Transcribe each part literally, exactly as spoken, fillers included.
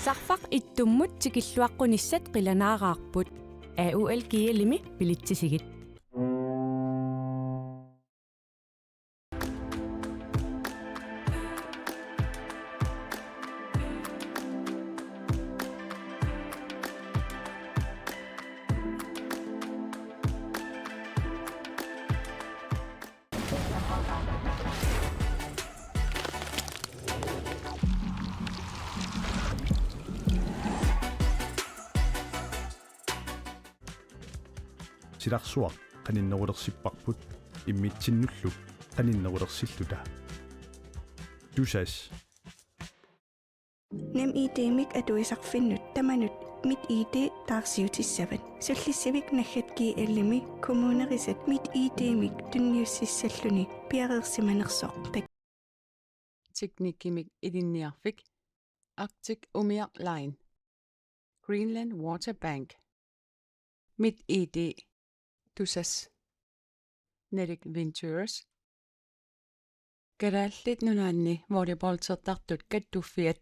Sarfaq ittummut tikilluaqqunissat qilanaaraarput. A U L G L-imi bilitsisigit. Silarsuaq qaninnerulersipparput immitsinnullu qaninnerulersilluta. Tusass. NemID-mik atuisarfinnut tamanut MitID taarsiutissavat. Sullissivik naggat G L-imi kommunerisat MitID-mik tunniussissalluni piareersimanersoq. Teknikkimik ilinniarfik. Arctic Umiaq Line. Greenland Water Bank. MitID. Tusass. Nalik Ventures. Kalaallit Nunaanni volleyballtertartut kattuffiat.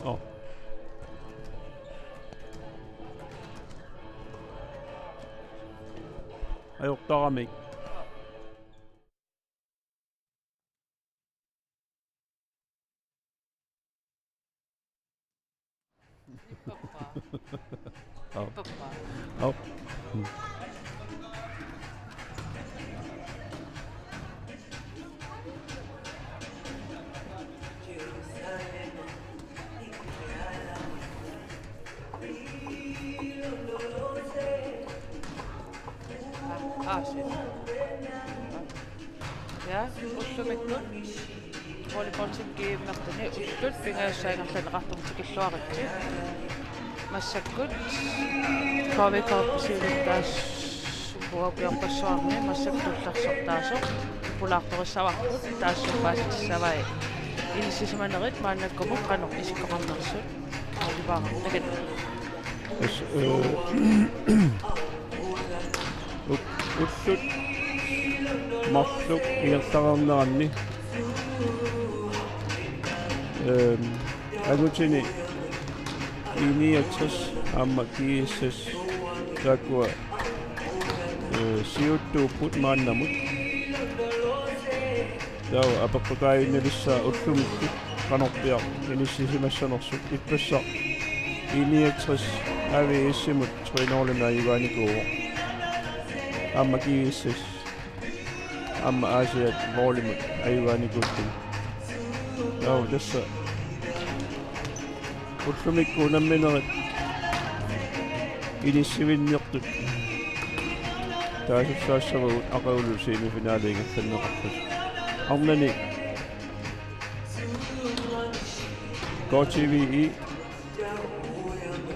Aa. Ajortaramik. Ippappaa. Au. Ippappaa. Au. Aa, shit. Ja, ullumikkut volleyballip G M-ertuni ullut pingajussaanertut tikilluaritsi. Massakkut K V K-p siulittaasup ukiorpassuarni massakkut tullersortaasoq pulaartorissavarput, taassuma paasitissavai inissisimanerit maannakkumut qanoq isikkoqarnersut. Aallipaarnagit. As, øh, u-, ullut marluk ingerlareerneranni, øhm, angutini I niogtres aamma G S S taakkua, øh, siuttuupput maannamut. Taava apeqqutaajunnavissaa ullumikkut qanorpiaq inissisimassanersut. Ippassaq I niogtres A V S-imut tre nul-imik ajugaanikuuvoq. Aamma G S S. Aamma Aasiaat Volleymut ajugaanikuulluni. Taava tassa ullumikkut unamminerit inissivinnertut taasissaassavagut aqagulu semifinale ingerlanneqarput. Arnani K T V I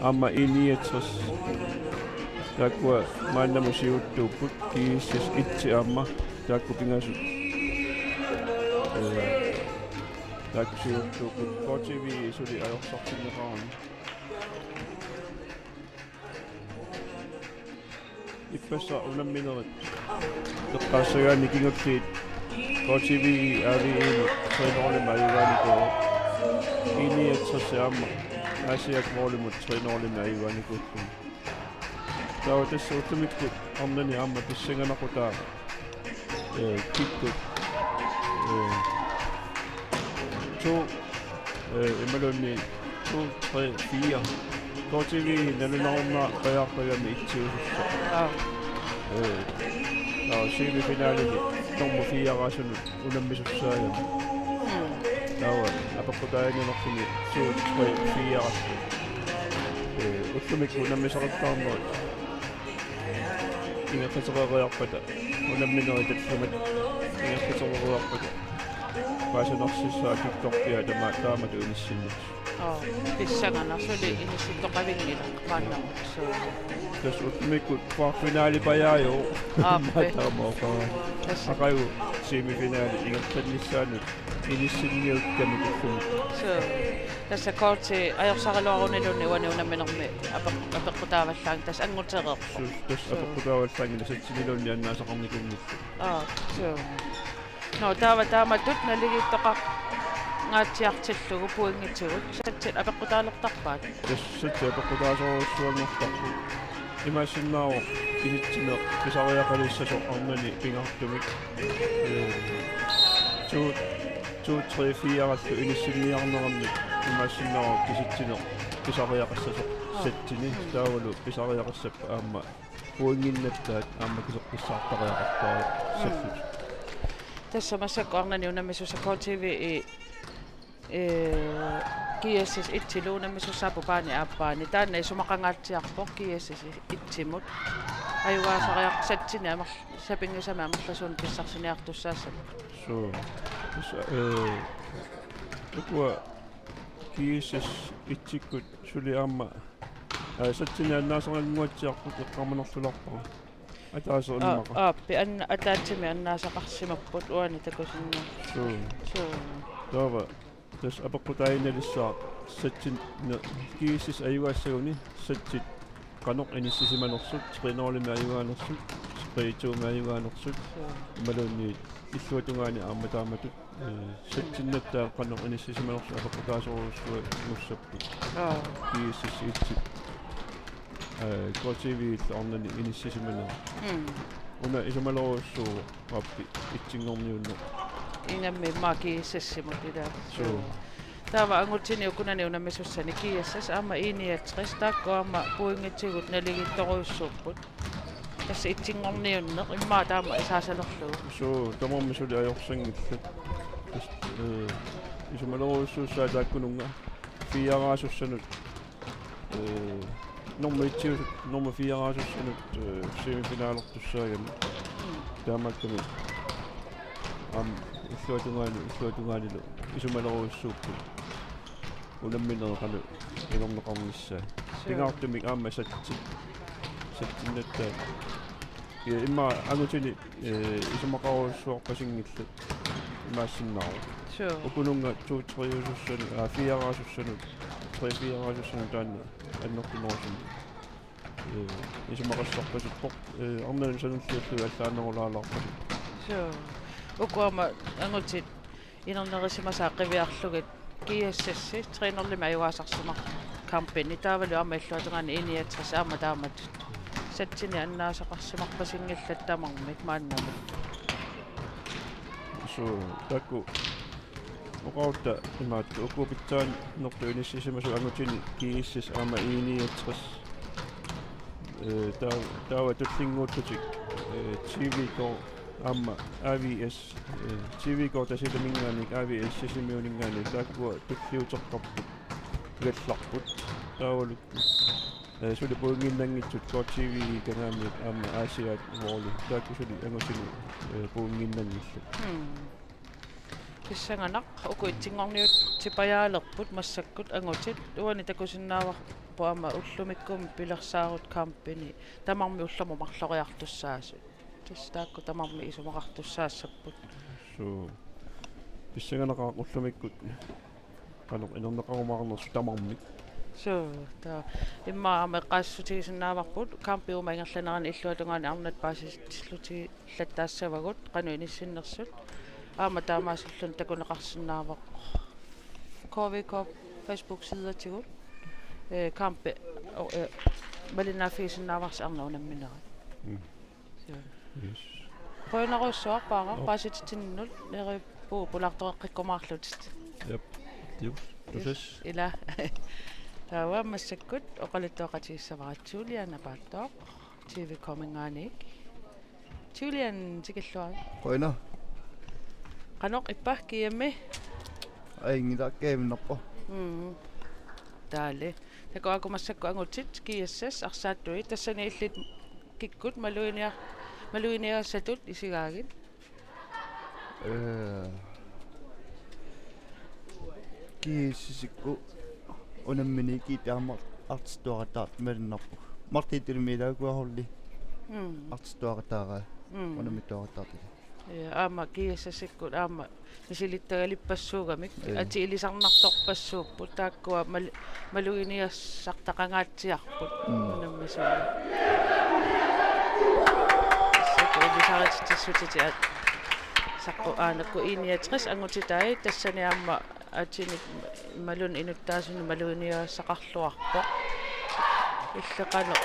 aamma I niogtres. Taakkua maannamut siuttuupput, G S S et aamma taakku pingasut. Ee, taakku siuttuupput, K T V I suli ajorsartinneqarani. Ippassaq unamminerit eqqaassagaanni kingulliit K T V I A V E-mut tre nul-imik ajugaanikuuvoq. I niogtres aamma Aasiaat Volleymut tre nul-imik ajugaanikuulluni. Taava tassa ullumikkut arnani aamma pissanganaqutaavoq. Ee, kikkut. Ee, to, ee, imaluunniit to, tre, fire. K T V nalunarunnaarpajaarpagami itsiusussaq. Aa. Ee. Aa, semifinalimi nummer fire-aasunut unammisussaagami. Mm. Taava apeqqutaaginnarluni to, tre, fire. Ee, ullumikkut unammisaqattaarnerit ingerlatereeriarpata, unamminerit tallimat ingerlatereeriarpata, paasinarsissaaq kikkorpiaq tama-, taamatut inissinneq. Aa, pissanganaq suli inissittoqavinngilaq maannamut. Suu. Tassa ullumikkut kvartfinalipajaajuvoq. Aappi. Taamaappoq. Tassa. Aqagu semifinali ingerlannissaanut inissinniukkami ullumi. Suu. Tassa K T ajorsaraluaruniluunniit uani unamminermi apeq-, apeqqutaavallaanngilaq, tassa anngutereerpoq. Suu, tassa. Suu. Apeqqutaavallaanngilaq satsiniluunniit annaasaqarnikuunngillat. Aa, suu. Nå, taava taamatut naligiittoqangaatsiartillugu pointitigut satsit apeqqutaalertarpaat. Tassa satsit apeqqutaasorujussuanngortarput. Imaassinnaavoq kisitsineq pisariaqalissasoq arnani pingaartumik. Ee, to, to, tre, fire-allu inissinniarnerannik imaassinnaavoq kisitsineq pisariaqassasoq satsini. Mm. Taavalu pisariaqassappat aamma pointinnattaat aamma kiseqqissaartariaqarpaa. Mm. Sallut. Tassa massakkut arnani unammisussaq K T V-i, ee, G S S et-ilu unammisussaapput paani aappaani. Taanna isumaqangaatsiarpoq G S S et-imut. Ajugaasariaq satsini amer-, sapinngisamik amerlasuunik pissarsiniartussaassappat. Suu. Tassa, ee, ukua G S S et-ikkut suli aamma, aa, satsini annaasaqannguatsiarput eqqaamanarlularpara. Ataaseq immaqa. Aa, aappi, an-, ataatsimik annaasaqarsimapput uani takusinnaa. Suu. Suu. Taava tassa apeqqutaaginnalissaaq satsin-, ne-, G S S ajugaassaguni satsit qanoq inissisimanersut, tre nul-imi ajugaanersut, tre to-mi ajugaanersut, suu, imaluunniit illuatungaani aamma taamatut. Ee, satsinnattaat qanoq inissisimanersut apeqqutaasorujussuanngussappat. Aa. G S S et-ip, ee, K T V-illu arnani inissisimaneq. Mm. Una isumalerujussuuvoq aappi etsinngorniunneq. Ingammik immaqa G S S-imut ilaa. Suu. Taava angutini ukunani unammisussani G S S aamma I niogtres, taakku aamma pointitigut naligiittorujussuupput. Tassa etsinngorniunneq immaqa taama isaasalerlugu. Suu, tamarmik suli ajorsanngillat. Tassa, ee, isumalerujussuussaat taakkununnga fire-aasussanut, ee, nummer et-iusut, nummer fire-aasussanut, ee, semifinalertussaagami. Mm. Taamaakkami aamma illuatungaani, illuatungaanilu isumalerujussuupput unamminerit qanoq inorneqarnissaat. Suu. Pingaartumik aamma satsit. Satsinnattaat. Ee, immaqa angutini, ee, isumaqarujussuarpasinngillat imaassinnaavoq. Suu. Ukununnga to tre-aasussanut, aa, fire-aasussanut, tre fire-aasussanut taanna annertunerusumik. Ee, isumaqassarpasippoq, ee, arnanut sanilliullugu allaanerulaalaarpasippoq. Suu. Uku aamma angutit inernerisimasaat qiviarlugit G S S-i tre nul-imi ajugaasarsimapput kampini, taavalu aamma illuatungaani I niogtres aamma taamatut. Satsini annaasaqarsimarpasinngillat tamarmik maannamut. Suu, taakku oqarutta imaattoq, uku pitsaanertut inissisimasut angutini G S S aamma I niogtres. Ee, taa-, taava tullinnguuttutik, ee, T V K aamma A V S, ee, T V K Tasiilaminngaanniit A V S Sisimiuninngaanniit taakkua tulliuteqqapput, pigallarput. Taavalu, ee, suli pointinnanngitsut K T V-i Kangaamiut aamma Aasiaat Volley. Taakku suli angutini, ee, pointinnanngillat. Hmm. Pissanganaq, uku etsinngorniutsipajaalerput massakkut angutit, uani takusinnaavarput aamma ullumikkummi pilersaarut kampini tamarmik ullormut marloriartussaasut. Tassa taakku tamarmik isumaqartussaassapput. Suu. Pissanganaqaaq ullumikkut qanoq inerneqarumaarnersut tamarmik. Suu, taava. Immaqa aamma eqqaasitsissutigisinnaavarput, kampi uuma ingerlanerani illuatungaani arnat paasissutillutigilaassavagut, qanoq inissinnersut. Aamma taamaasillutik takuneqarsinnaavoq K V K Facebook-sidatigut. Ee, kampi, o-, ee, malinnaaffigisinnaavarsi arnat unamminerat. Mm. Suu. Yes. Qujanarujussuaq, Paaraq, oo, paasititsinnut, neriuppugut pulaartoreqqikkumaarlutit. Jep. Jep. Yes. Tusas. Ila. Taava massakkut oqaluttuaqatigissavara Julian Apaattoq, T V K-minngaanniit. Julian, tikilluarit. Qujanaq. Qanoq ippa G M-i? Ajunngilaq, G M-erpoq. Mm. Taali. Takuaku massakkut angutit G S S arsaattuit, tassani illit kikkut maluginia-, maluginiagassatut isigaagit? Ee, G S S-ikkut unammineq kiitti aamma artittuaqattaartut malunnarpoq. Martin Tilmiilaakua holdi. Mm. Artittuaqattaaraa. Mm. Unammittuaqattaartut. Ja, aamma G S S-ikkut aamma misilittagalippassuugamik. Ee. Atit ilisarnartorpassuupput, taakkua mal-, maluginiassartaqangaatsiarput. Mm. Unammisut. Tassa ilisarititsissutit at-, saqqu-, aa, nakkut enogtres angutitai, tassani aamma atinik imaluunniit inuttaasunik maluginiagassaqarluarpoq. Illit qanoq?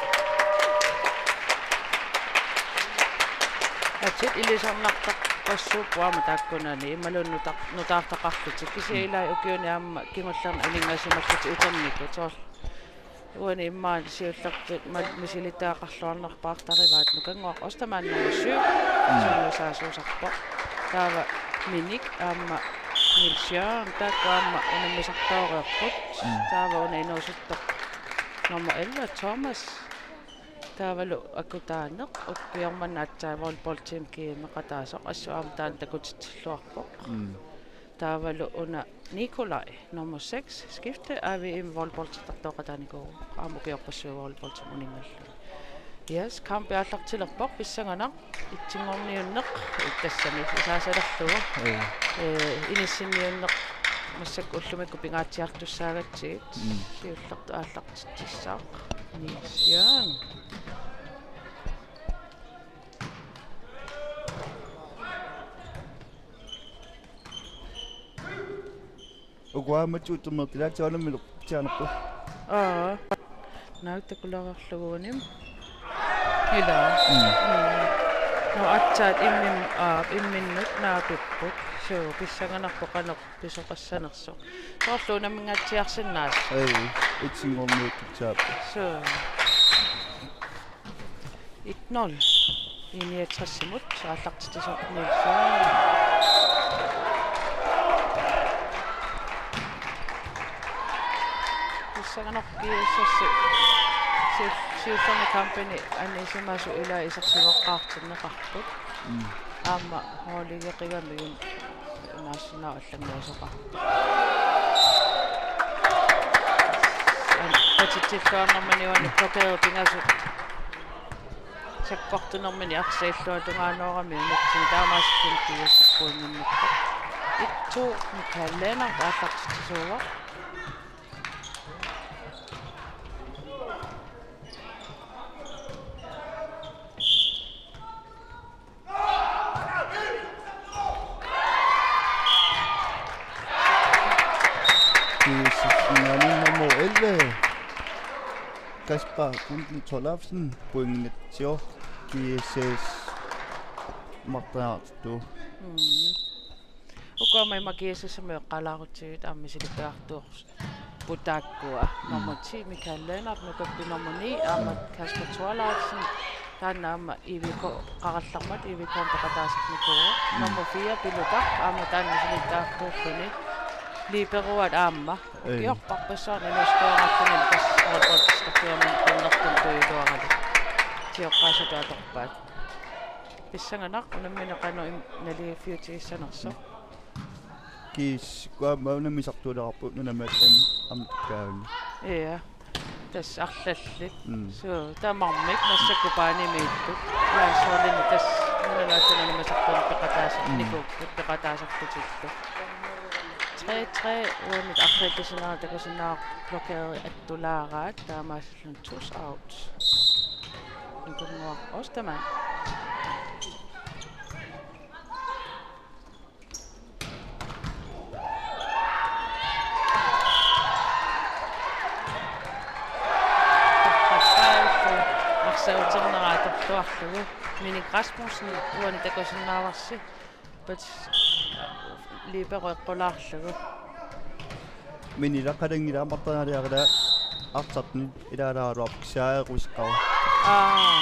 Atit ilisarnartorpassuupput aamma taakkunani imaluunniit nutar-, nutaartaqarlutik. Kisianni ilai ukiuni aamma kingullerni aningaasimallutik uternikut. Soorlu uani immaqa siullertut mal-, misilittagaqarluarnerpaartarivaat. Nukannguaq Ostermann nummer syv. Mm. Sunnuusaasuusarpoq. Taava Minik aamma Niels Jørgen, taakku aamma unammisartooreerput. Mm. Taava una inuusuttoq nummer elleve, Thomas. Taavalu Akutaaneq, ukioq manna aatsaat volleyballteam G M-eqataasoq, assut aamma taanna takutitsilluarpoq. Mm. Taavalu una Nikolaj, nummer seks, skifte, A V M volleyballtertartooqataanikuuvoq, aamma ukiorpassuit volleyballteam uninngallugu. Yes, kampi aallartilerpoq, pissanganaq, itsinngorniunneq, tassami, isaasalerlugu. Ee. Ee, inissinniunneq, massakkut ullumikkut pingaatsiartussaagatsigit, mm, siullertut aallartitsissaaq. Niels Jørgen. Ukua match uttornertilaat siornamilu tianerpu. Aa. Naak takulaarlugu uanim. Ila. Mm. Mm. No aatsaat immim-, aa, imminnut naapipput. Suu, pissanganarpoq qanoq pisoqassanersoq. Soorlu unamminngatsiarsinnaasoq. Ei, itsinngorniukkutsaappoq. Suu. Et nul. Enogtres-imut aallartitsisoq Niels Jørgen. Pissanganaq G S S si-, siullerni kampini anisimasut ilai isersigoqqaartinneqarput. Mm. Aamma hooligeqigamigit imaassinnaavoq allannguisoqarpoq. An-, patitsilluarnermini uani blokerit pingasut sakkortunermini arsaq illuatungaanoorami unitsinni taamaasilluni G S S pointinnarpoq. Et to, Michael Lennert aallartitsisuuvoq. G S S-inngaanniit nummer elleve, Kasper Kunden Tollefsen, pointitsisoq, G S S martariartutut. Mm. Ukua aamma G S S-imut eqqaalaarutsigu aamma misilittagaqartuupput taakkua. Mm. Nummer ti, Michael Lennert, nukappi nummer ni, aamma Kasper Thorleifsen, taanna aamma I V K, qarallarmat I V K-mi peqataasarnikuuvoq. Mm. Nummer fire, Pilutak, aamma taanna misilittagaqartuulluni. Liberoat aamma. Ei. Ukiorpassuarni inuusuttuararluni tassa oqaluttuartut qannertumik tujuuluaralik. Tioqqaasutut atorpaat. Pissanganaq unammineq qanoq im-, naligiiffiutigissanersoq. Kiis, ukua aamma unammisartuulerput nunamut aamma kaavani. Ja. Tassa arlallit. Mm. Suu, tamarmik massakkut baanimiittut. Landsholdini tassa nunanut allanut unammisartuuneq peqataasarnikuupput, mm, peqataasarlutillu. Tre tre, uani arlallit takusinnaavara, takusinnaavara blokeri attulaaraat, taamaasilluni two out. Nukannguaq Ostermann. Arsaq uternera atorluarlugu. Minik Rasmussen uani takusinnaavarsi. Pat libero eqqulaarlugu. Minilaq qatanngilaq martariarlaa. arsartut ilaalaaraluarput kisianni qusikkava. Aa,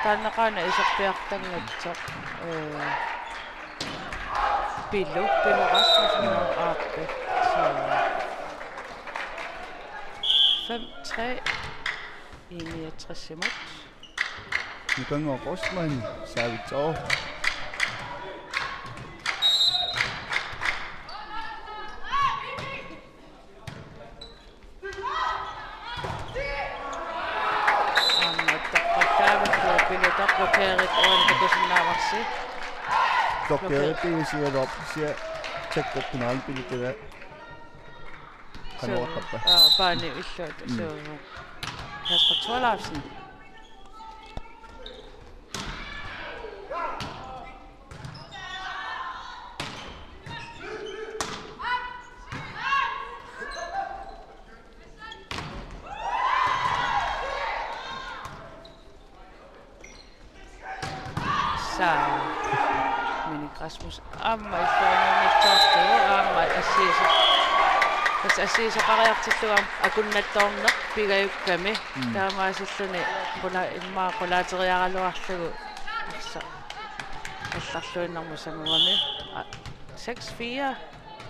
taanna qanoq iserpiartanngitsoq. Ee, Pilu, Pilu Rasmussen aappi. Så fem tre. I niogtres imod. Nukannguaq Rosman, service. Aamma toqqattaavut Pilu blokerit uani takusinnaavarsi. Blokerit piusigaluarput kisianni tjekkortunaarami Pilu tuna. Qanoq oqarpa? Aa, paani illuat. Mm. Så Kasper Thorleifsen. Saa. Minik Rasmus aamma illuanniunngitsoorlugu aamma assigiso-, tassa assigisoqariartillugu aamma akunnattoorneq pigajukkami. Mm. Taamaasilluni qula-, immaqa qulaateriaraluarlugu arsa-, allarluinnarmut sangugami. A-, seks fire.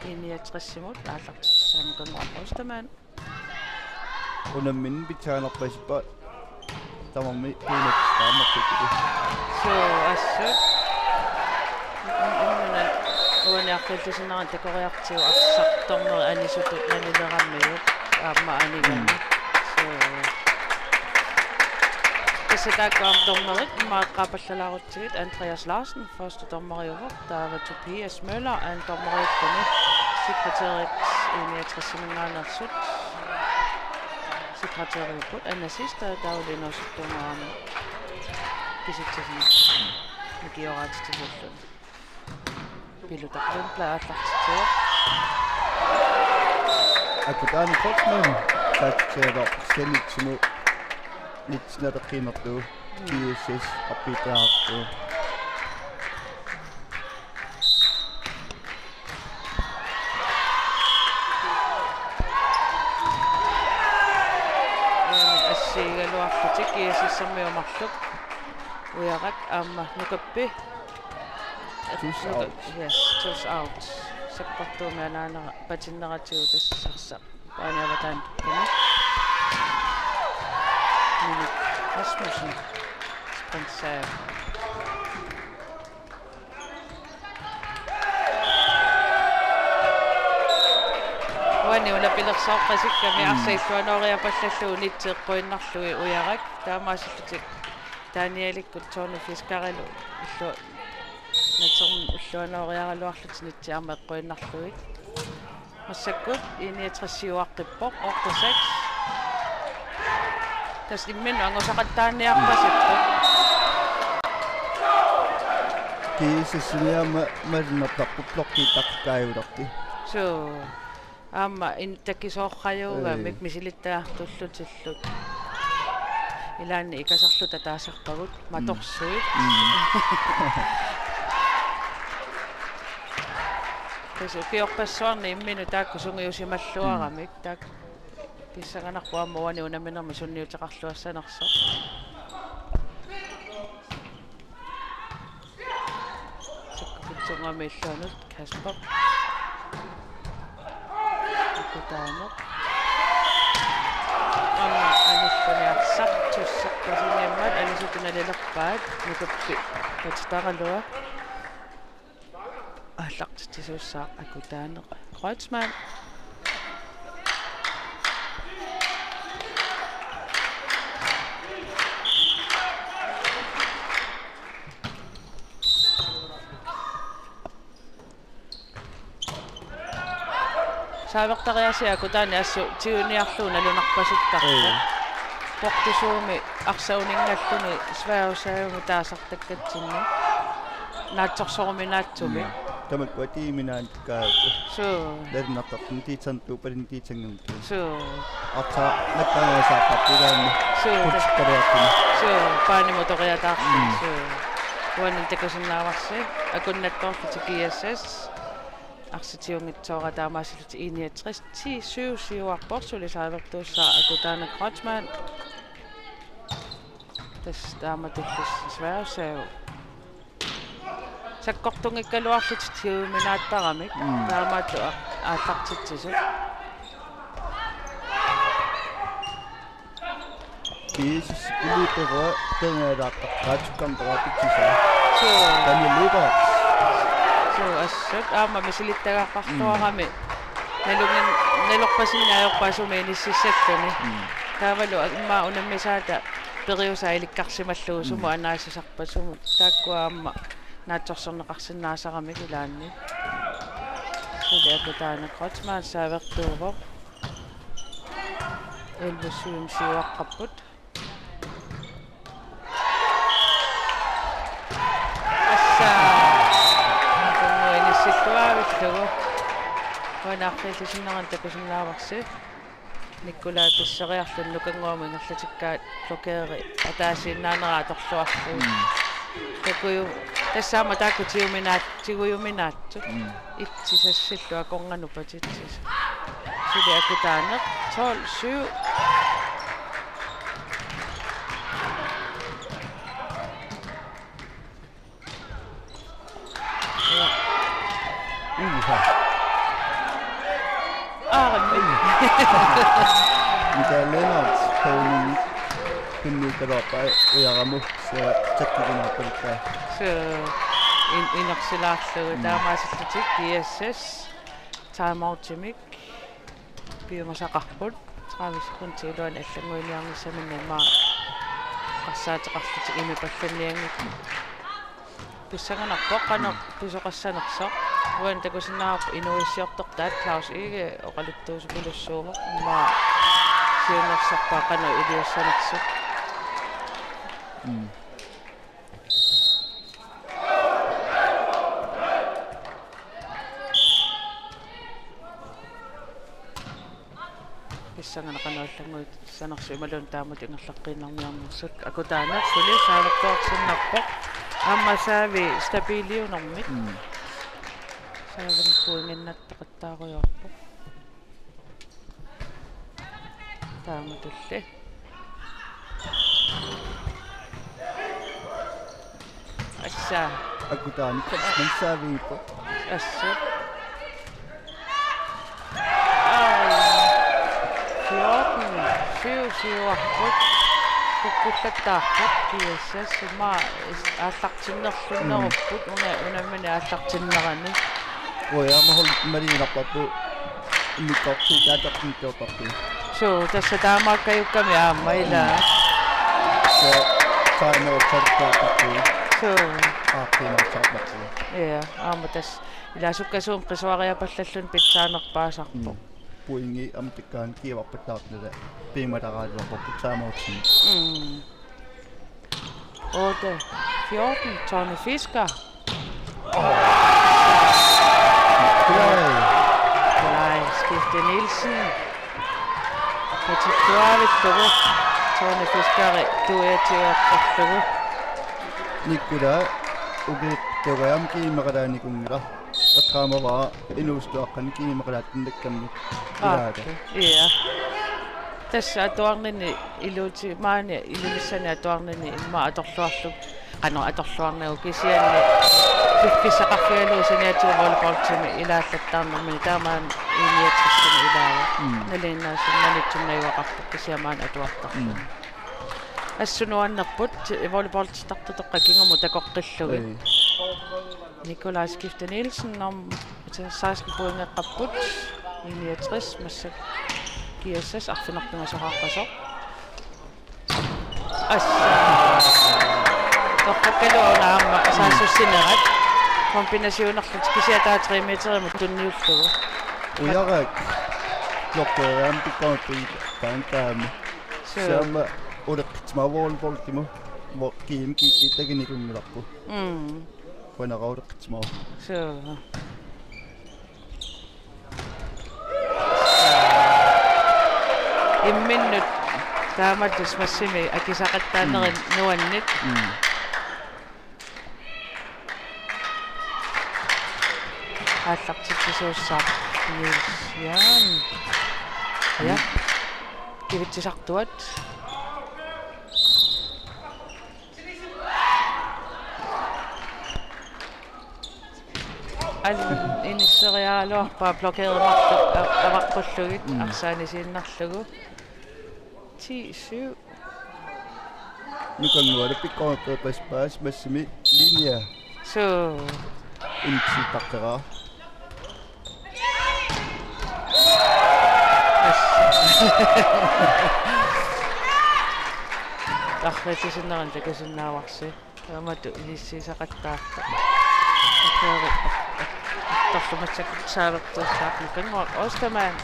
I niogtres imod, aallartissaanik Nukannguaq Ostermann. Unammineq pitsaanerpasippoq tamarmik tuunat taamaattut. Så assut. Uani arfillisinnaanera takoriartigu arsaq dommeri anisutut nalileramiuk aamma anigami. Mm. Så. Tassa taakku aamma dommerit immaqa eqqaapallalaarutsigit Andreas Larsen. Første dommeriuvoq, taava Tobias Møller, anden dommeriuvoq, sekretærit I niogtres-iminngaanneersut. Sekretæriupput Anna Sister, taava Lino Suttumaarama. Kisitsisin. Mikioraatitsisuulluni. Pilu Lundblad aallartitsivoq. Akutaani Kortsmann, taatseeloq Senitsinu. Nitsinata qiimertu. G S S apiitaartu. Assigigaluarlutik G S S-ermiut marluk. Ujarak aamma Nukappi. Tus out. Yes, tus out. Sakkortuumik anaanera patinneratigut tassa arsaq. Paani avataani tukkani. Minik Rasmussen. Sprint serve. Uani ulapilersooqqasikkami. Mm. Arsaq illuanooriapallallugu nitsi eqquinnarlugit Ujarak. Taamaasillutik Danielikkut Tony Fiskerilu illu-, natermi illuanooriaraluarlutik nitsi aamma eqquinnarlugit. Massakkut I niogtres siuaqqippoq, otte seks. Tassa imminut angusaqattaarniarpasipput. G S S-imi aamma malinnertarput blokkiittaqqikkaajulerti. Suu. Aamma in-, takisoorrajuugamik. Ee. Misilittagartullutillu. Ilaanni ikasarluta taasarpagut. Mm. Matorsuit. Mm. Tassa ukiorpassuarni imminut taakku sungiusimalluaramik. Mm. Taakku pissanganarpoq aamma uani unamminermi sunniuteqarluassanersoq. Sakkukitsunnguamik illuanut Kasper. Akutaaneq. Aamma anilluni arsaq tussaqqasinngimmat anisutut nalilerpaat Nukappi patitaraluaq. Aallartitsisuussaaq Akutaaneq Kreutzmann. Saavertariaasiakkut taanna assut tiguniarlugu nalunarpasuttarpoq. Ee. Portusuumi arsaq uninngalluni Sverigesavimut taasartakkatsinni. Naatsorsoruminaatsumik. Mm. Tamakku atiiminaanngikkaat. Suu. Nalunartartuni tiitsantuupalin tiitsanngimmat. Suu. Aatsaat nakkaangasaappat ilaanni. Suu. Putikkaluartuni. Suu. Paanimut toriataartuni. Mm. Suu. Uani takusinnaavarsi. Akunnattoorlutik G S S. arsitiunngitsoorpaa, taamaasillutik I niogtres ti syv siuarpoq, suli saavertuussaaq Akutaana Kreutzmann. Tassa taama tullissaaq sværsav. Sakkortunngikkaluarlutik tiuminaattarami. Mm. Taamaattoq aallartitsisut. Kiisas ilipera tengalaaqqa kaatsukkam terapitsisaa. Suu. Tani lupa. Suu, assut aamma misilittagaqarluarami. Mm. Nalungin-, nalorpasinnaajorpaa sumi inississakkani. Mm. Taavalu immaqa unammisaata periusaa ilikkarsimallugu sumut, mm, anaasisarpat sumut. Taakkua aamma naatsorsorneqarsinnaasaramik ilaanni. Suli Akutaana Kreutzmann saavertuuvoq. Elleve syv siuaqqapput. Assa. Nukannguaq inissilluavillugu. Uani aqqutissinnera takusinnaavarsi. Nikolai pisseriarluni nukannguamut ingerlatikkaat blokeri ataasiinnaanera atorluarlugu. Mm. Takuju-, tassa aamma taakku tiguminaat-, tigujuminaatsut. Mm. Itsi sassillu akornganut patitsisut. Suli Akutaaneq, tolv syv. Ja. Uha. Aarimmi. Michael Lennert, Tony. Pinniikkaluarpaa ujarama, se takkikinarpalukkaa. Se in-, inersilaarlugu, mm, taamaasillutik G S S timeoutimik piumasaqarput. Tredive sekundit iluanni allannguiniarnissaminnik immaqa eqqarsaateqarlutik imipallannianngitsut. Pissanganarpoq qanoq, mm, pisoqassanersoq. Uani takusinnaavarput inuuissiortortaat Claus Egede oqaluttuusipilussuuvoq. Immaqa siunnersorpaa qanoq iliussanersoq. Mm. Pissanganaq qanoq allannguissanersoq imaluunniit taamatut ingerlaqqiinnarniarnersut. Akutaaneq suli saavertuarsinnarpoq. Aamma saavi stabiliunermik. Mm. Saavinik pointinnattaqattaarujoorpoq. Taamatulli. Assa. Akutaani Kreutzmann saaviippoq. Assa. Aa. Fjorten syv siuarput. Kukkullattaarput G S S, immaqa is-, aallartinnerlunnerupput, mm, una-, unammineq aallartinnerani. Uja, aamma hold maliinnarparput. Immikkoortuutit aataqqinnittuartarput. Suu, tassa taamaakkajukkami aamma ilaa. Sa-, timeout-tartartarput. Suu. Aaqqiinnartartarput. Ja, aamma tassa ilaa sukkasuumik qisuariapallalluni pitsaanerpaasarpoq. Mm. Pointi aamma takkaanni kiivarpattaarnera piumaleraluarpoq timeoutimi. Mm. Otte fjorten, Tony Fisker. Nikolaj. Nikolaj Skifte Nielsen. Patittuavillugu. Tony Fiskeri tuiatiuertarlugu. Nikolaj, ukiittugajam kiimeqalaanikuunngilaq. Eqqaamavara inuusuttuaqqanik kiimeqalaattunnakkammi. Aa, ilaata. Ja. Tassa atuarnini iluuti-, maani Ilulissani atuarnini immaqa atorluarlugu, qanoq atorluarnagu kisianni piffissaqarfigalugu saniatigut volleyballtimi ilaallattaarnermini taamaammat I niogtresimi ilaavoq. Mm. Nalinginnaasunik manitsunnguaqarpoq kisianni maani atuartarluni. Mm. Assut nuannerput volleyballtartoqaqqat kingumut takoqqillugit. Ei. Nikolaj Skifte Nielsen om seksten pointeqarput, I niogtres, massakkut G S S arfineq-pingasoqaqqasoq. Assa. Torrakkaluaq una aamma saassussinerat. Kombinationerlutik kisianni taava tre meterimut tunniullugu. Ujarak. Klokkeriam pikkoorpit taantaami. Suu. Siamma uleqqitsimavoq volleyballtimut. Vo-, kiim kiitti takinikunngilarput. Mm. Qujanaq uleqqitsimavoq. Suu. Imminnut taamatut smassimi akisaqattaanerit, mm, nuanneq. Mm. Aallartitsisuussaaq Niels Jørgen. Ja. Kivitsisartuat. An-, inisseriaraluarpaa blokerimarluk a-, avaqqullugit. Mm. Arsaanisiinnarlugu. Ti syv. Nukannguaq pikkorissaarpaa paasimassimi linja. Suu. Intsitaqqeraa. Tarritisinnerani takusinnaavarsi. Taamatut inissiisaqattaartoq. Akeeri. Torlumatsakut saavertuussaaq Nukannguaq Ostermann.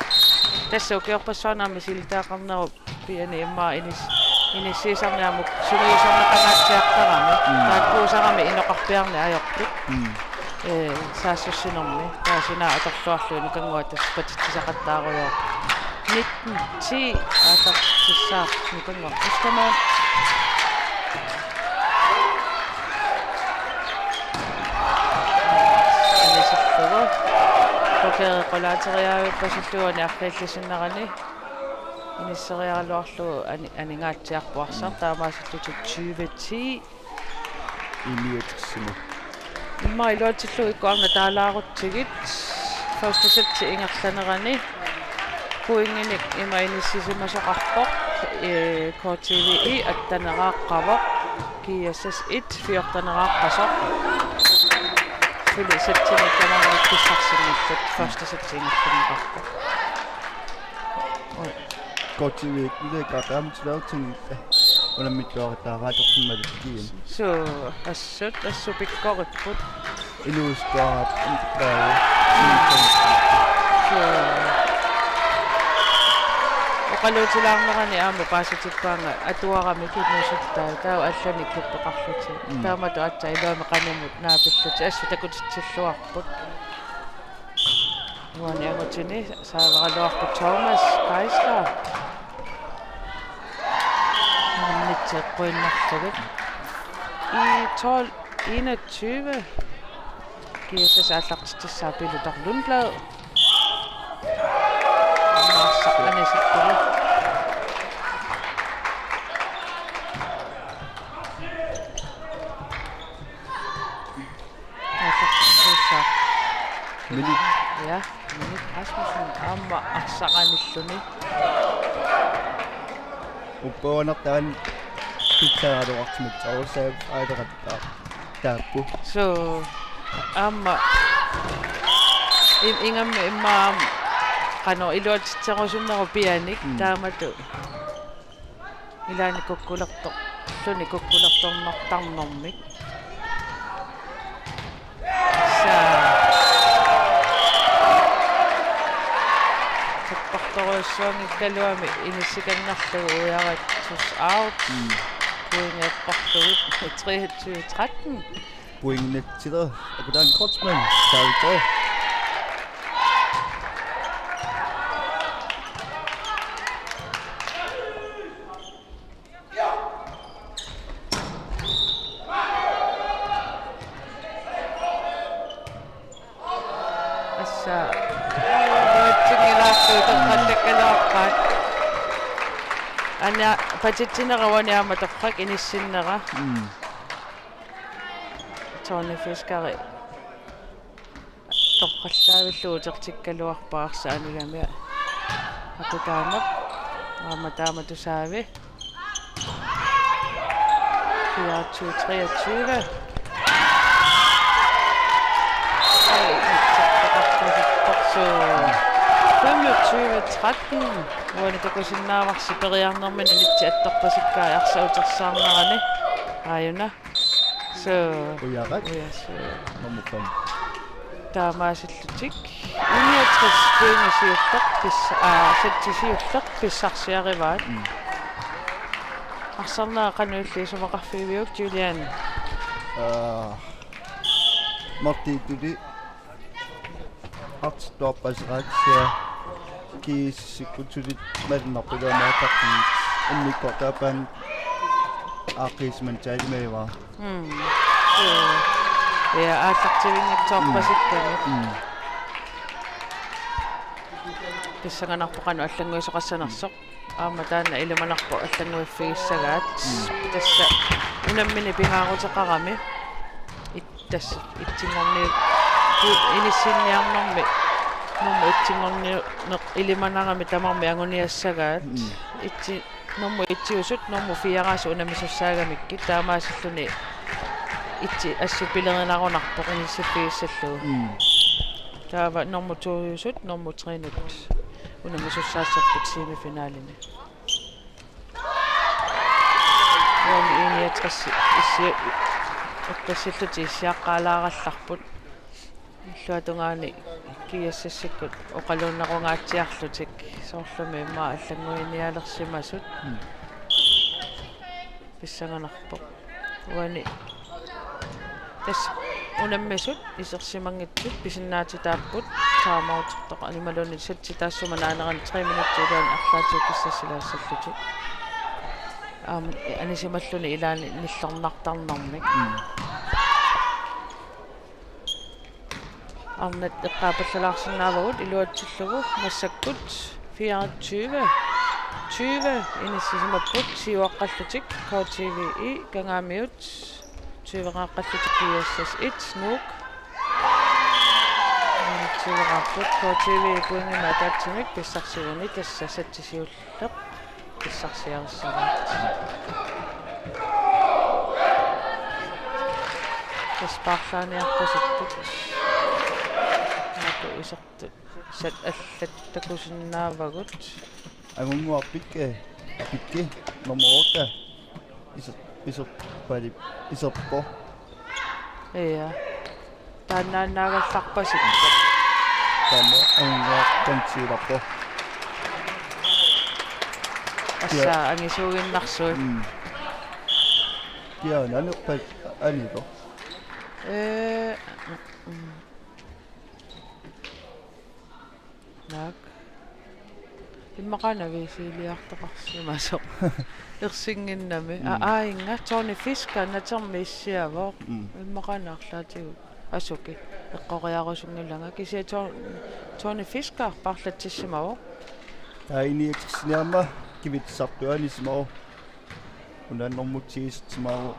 Tassa ukiorpassuarnut misilittagaqarnerup piani immaqa inis-, inissiisarneq aamma sungiusarneqangaatsiartarami. Mm. Taakkuusarami inoqarpiarneq ajortut. Mm. Ee, saassussinermi. Taava suna atorluarlugu Nukannguaq tassa patitsisaqattaarujoorpoq. Nitten ti aallartitsissaaq Nukannguaq Ostermann. Anisillugu. Blokeri qulaateriaavippasilluni arriillisinnerani. Inisseriaraluarlugu ani-, aningaatsiarpoq arsaq. Mm. Taamaasillutik tyve ti. Inuussutissumik. Immaqa iluatsillugu ikkut arnat taalaarutsigit. Første sæt ingerlanerani. Pointinik ima inissisimasoqarpoq. Ee, K T V I atteneraaqqavoq. G S S et fjorteneraaqasoq. Suli sætini tamarmik pissarsinnillutik første sæt ingerlanneqarpoq. Oj. K T V-ikkut taama tilaartinngillat. Unammittuaritaaraatorsimmalukkiin. Suu, assut, assut pikkoripput. Inuussutissarput intikkaagu. Suu. Oqaluutilaarnerani aamma paasitippaanga atuaramik inuusuttaa taava allanik klippeqarlutik. Mm. Taamatut aatsaat iluamik qanimut naapillutik assut takutitsilluarput. Uani angutini saavaraluarpoq Thomas Geisler. Minutsit eqquinnarlugit. I tolv enogtyve. G S S aallartitsissaaq Pilutar Lundblad. Aamma arsaq anisittugu. Aallartitsissaaq. Minik. Ja, Minik Rasmussen aamma arsaq anilluni. Uppaanartaan pitsaaluartumik tausaap aaleqattaaq taappu. Suu, aamma in-, ingammik immaqa aamma qanoq iluatsitserusunnerup pianik. Mm. Taamatut. Ilaanni kukkulertor-, -luni kukkulertornartarnermik. Saa. Sakkortorujussuanngikkaluami inissikannerlugu uiaratsus out. Mm. Pointit eqqorlugit treogtyve tretten. Pointit tættere. Akudan Kreutzmann. Taavittoq. Assa. Uatsinngilaassuu toqqallakkaluarpaat. Aana patitsinera uani aamma torrak inissinnera. Mm. Tony Fiskeri. Torrallaavillugu utertikkaluarpaa arsaq anigami. Akutaaneq. Aamma taama tusaavi. Fireogtyve treogtyve. Femogtyve tretten. Uani takusinnaavarsi periarnermini nitten attorpasikkai arsaq utersaarnerani. Aajuna. Suu. Uiarat. Uiarat, suu. Nummer fem. Taamaasillutik. Niogtres pointit siulleq pis-, aa, sætsit siulleq pissarsiarivaat. Mm. Arsarnera qanoq illit isumaqarfigiviuk, Julian? Aa, Martin Tudi. Artittuarpaseraatsia G S S-ikkut suli malunnarpiluamik aataqqiit immikkoortup aappaani aaqqiisimanngitsoorsimavara. Mm. Suu. Ja, aallartivinngitsoorpasikkamik. Mm. Pissanganarpoq qanoq allannguisoqassanersoq. Aamma taanna ilimanarpoq allannguiffigissagaat. Tassa unammineq pingaaruteqarami. It-, tassa etsinngorni-, pu-, inissinniarnermi nummer etsinngorniunneq ilimanarami tamarmik anguniassagaat. Itsi-, nummer etsiusut nummer fireasut unammisussaagamikkit, taamaasilluni itsi assut pilerinarunarpoq inissiffigissallugu. Taava nummer tousut nummer trenut unammisussaassapput semifinalimi. Uani I niogtres issi-, eqqissillutik issiaqqaalaarallarput. Illuatungaani G S S-ikkut oqaluunnerungaatsiarlutik, soorlumi immaqa allannguinialersimasut. Pissanganarpoq. Uani tassa unammisut isersimanngitsut pisinnaatitaapput, timeoutertoqarneq imaluunniit sætti taassuma naanerani tre minutsit iluani arlaatigut kissassilaassallutik. Aamma anisimalluni ilaanni nillernartarnermik. Arnat eqqaapallalaarsinnaavagut iluatsillugu, massakkut fireogtyve tyve inissisimapput siuaqqallutik K T V E Kangaamiut, tyveqaqqallutik G S S et Nuuk. Tyveqarput K T V E pointimik ataatsimik pissarsigunik, tassa sætti siulleq pissarsiarissavaat. Tassa paarlaaniarpasipput. Aatu isertut sat allat takusinnaavagut. Angunnguaq Pikki, Pikki, nummer otte. Iser-, iser-, pali-, iserpoq. Ja. Taannaannaagallarpasippoq. Taanna Angunnguaq Dansiilarpoq. Assa, ja, angisuuginnarsuit. Mm. Ja, nanerpat aniko. Ee, mm. Naak. Immaqaana V C-liartoqarsimasoq. Ersinnginnami. Mm. A-, aajinnga Tony Fisker natermi issiavoq. Mm. Immaqaana arlaatigut. Asuki. Eqqoriarusunngilanga. Kisianni To-, Tony Fisker paarlatsissimavoq. Taa I niogtresini aamma kivitsisartut anisimavoq. Una nummer ti isersimavoq.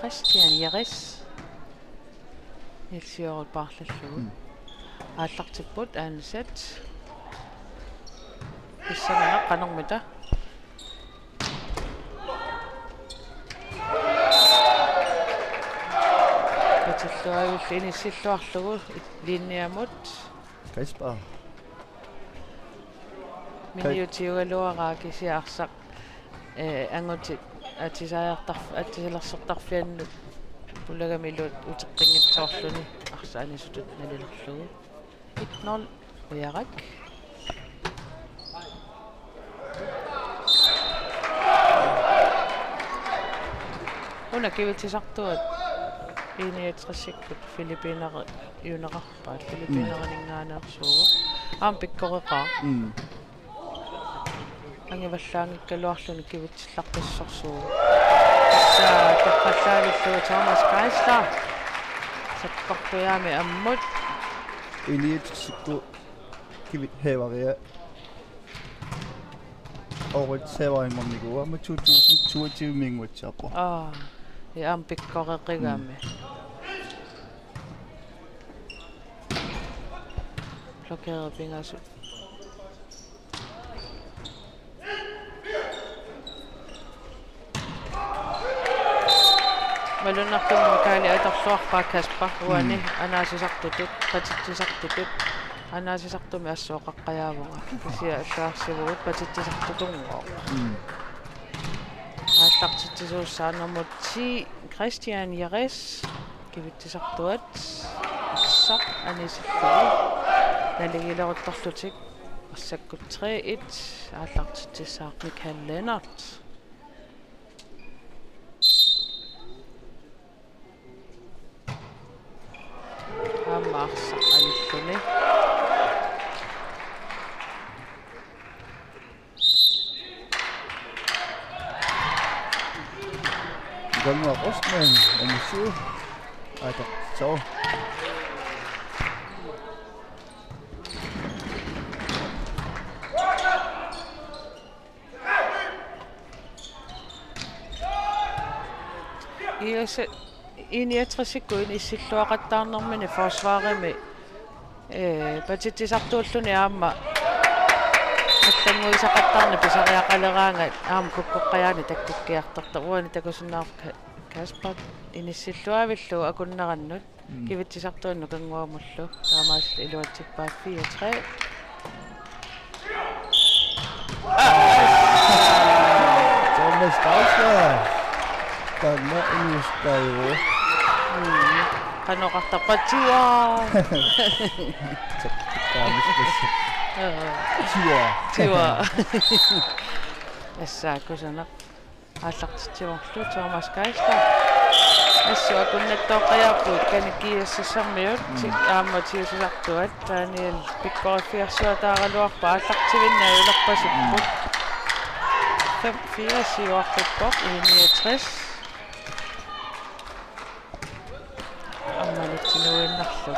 Christian Jeres. Niels Jørgen paarlallugu. Mm. Aallartipput Ansat. Pissanganaq qanormita. Patilluavillu inissilluarlugu linniamut. Kasper. Miniutiugaluaraa kisianni arsaq, eh, angutit atisaajartarf-, atisalersortarfiannut pulagami iluat uteqqinngitsoorluni arsaq anisutut nalilerlugu. Et nul Ujarak. Una kivitsisartuat I niogtresikkut Filippiineriuneqarpaat, Filippiinerinngaanneersuuvoq. Aamma pikkoreqaaq. Mm. Angivallaanngikkaluarluni kivitsillarpassorsuuvoq. Tassa toqqallavillugu Thomas Geisler. Sakkortujaami ammut. I niogtresikkut kivit hæveria. Årets hæverinngornikuuvoq aamma to tusind toogtyve-minnguatsiarpoq. Aa, ja, aamma pikkoreqigami. Mm. Blokeret pingasut. Malunnartumik Mikaeli atorluarpaa Kasper uani. Mm. Anaasisartutut, patitsisartutut. Anaasisartumik assut oqaqqajaavunga. Kisianni allagarsivugut patitsisartutunngooq. Mm. Aallartitsisuussaaq nummer ti, Christian Jeres. Kivitsisartuat arsaq anisillugu naligileruttorlutik. Massakkut tre et aallartitsissaaq Michael Lennert. Aamma arsaq anilluni. Ikanngua Rosman, nummer syv. Aatartitsoq. Tassa I niogtresikkut inissilluaqattaarnermini forsvarimi, ee, patitsisartuulluni aamma allannguisaqattaarneq pisariaqaleraangat aamma kukkoqqajaani takkukkiartortoq. Uani takusinnaavarput Ka-, Kasper inissilluaavillugu akunnerannut. Mm. Kivitsisartuani nukannguamullu. Taamaasillutik iluatsippaat fire tre. Thomas Geisler. Taanna inuusuttaajuvoq. Mm. Qanoq oqartarpa, tiua. Tiua. Tiua. Tassa kusanaq. Aallartitsivorlu Thomas Geisler. Assut akunnattooqqajaarput kani G S S-ermiut. Mm. Ti-, aamma tigusisartuat Daniel pikkoriffiarsuataaraluarpoq, aallartivinneq ajulerpasipput. Mm. Fem fire siuarpippoq, I niogtres. Aamma nutsinuinnarlu.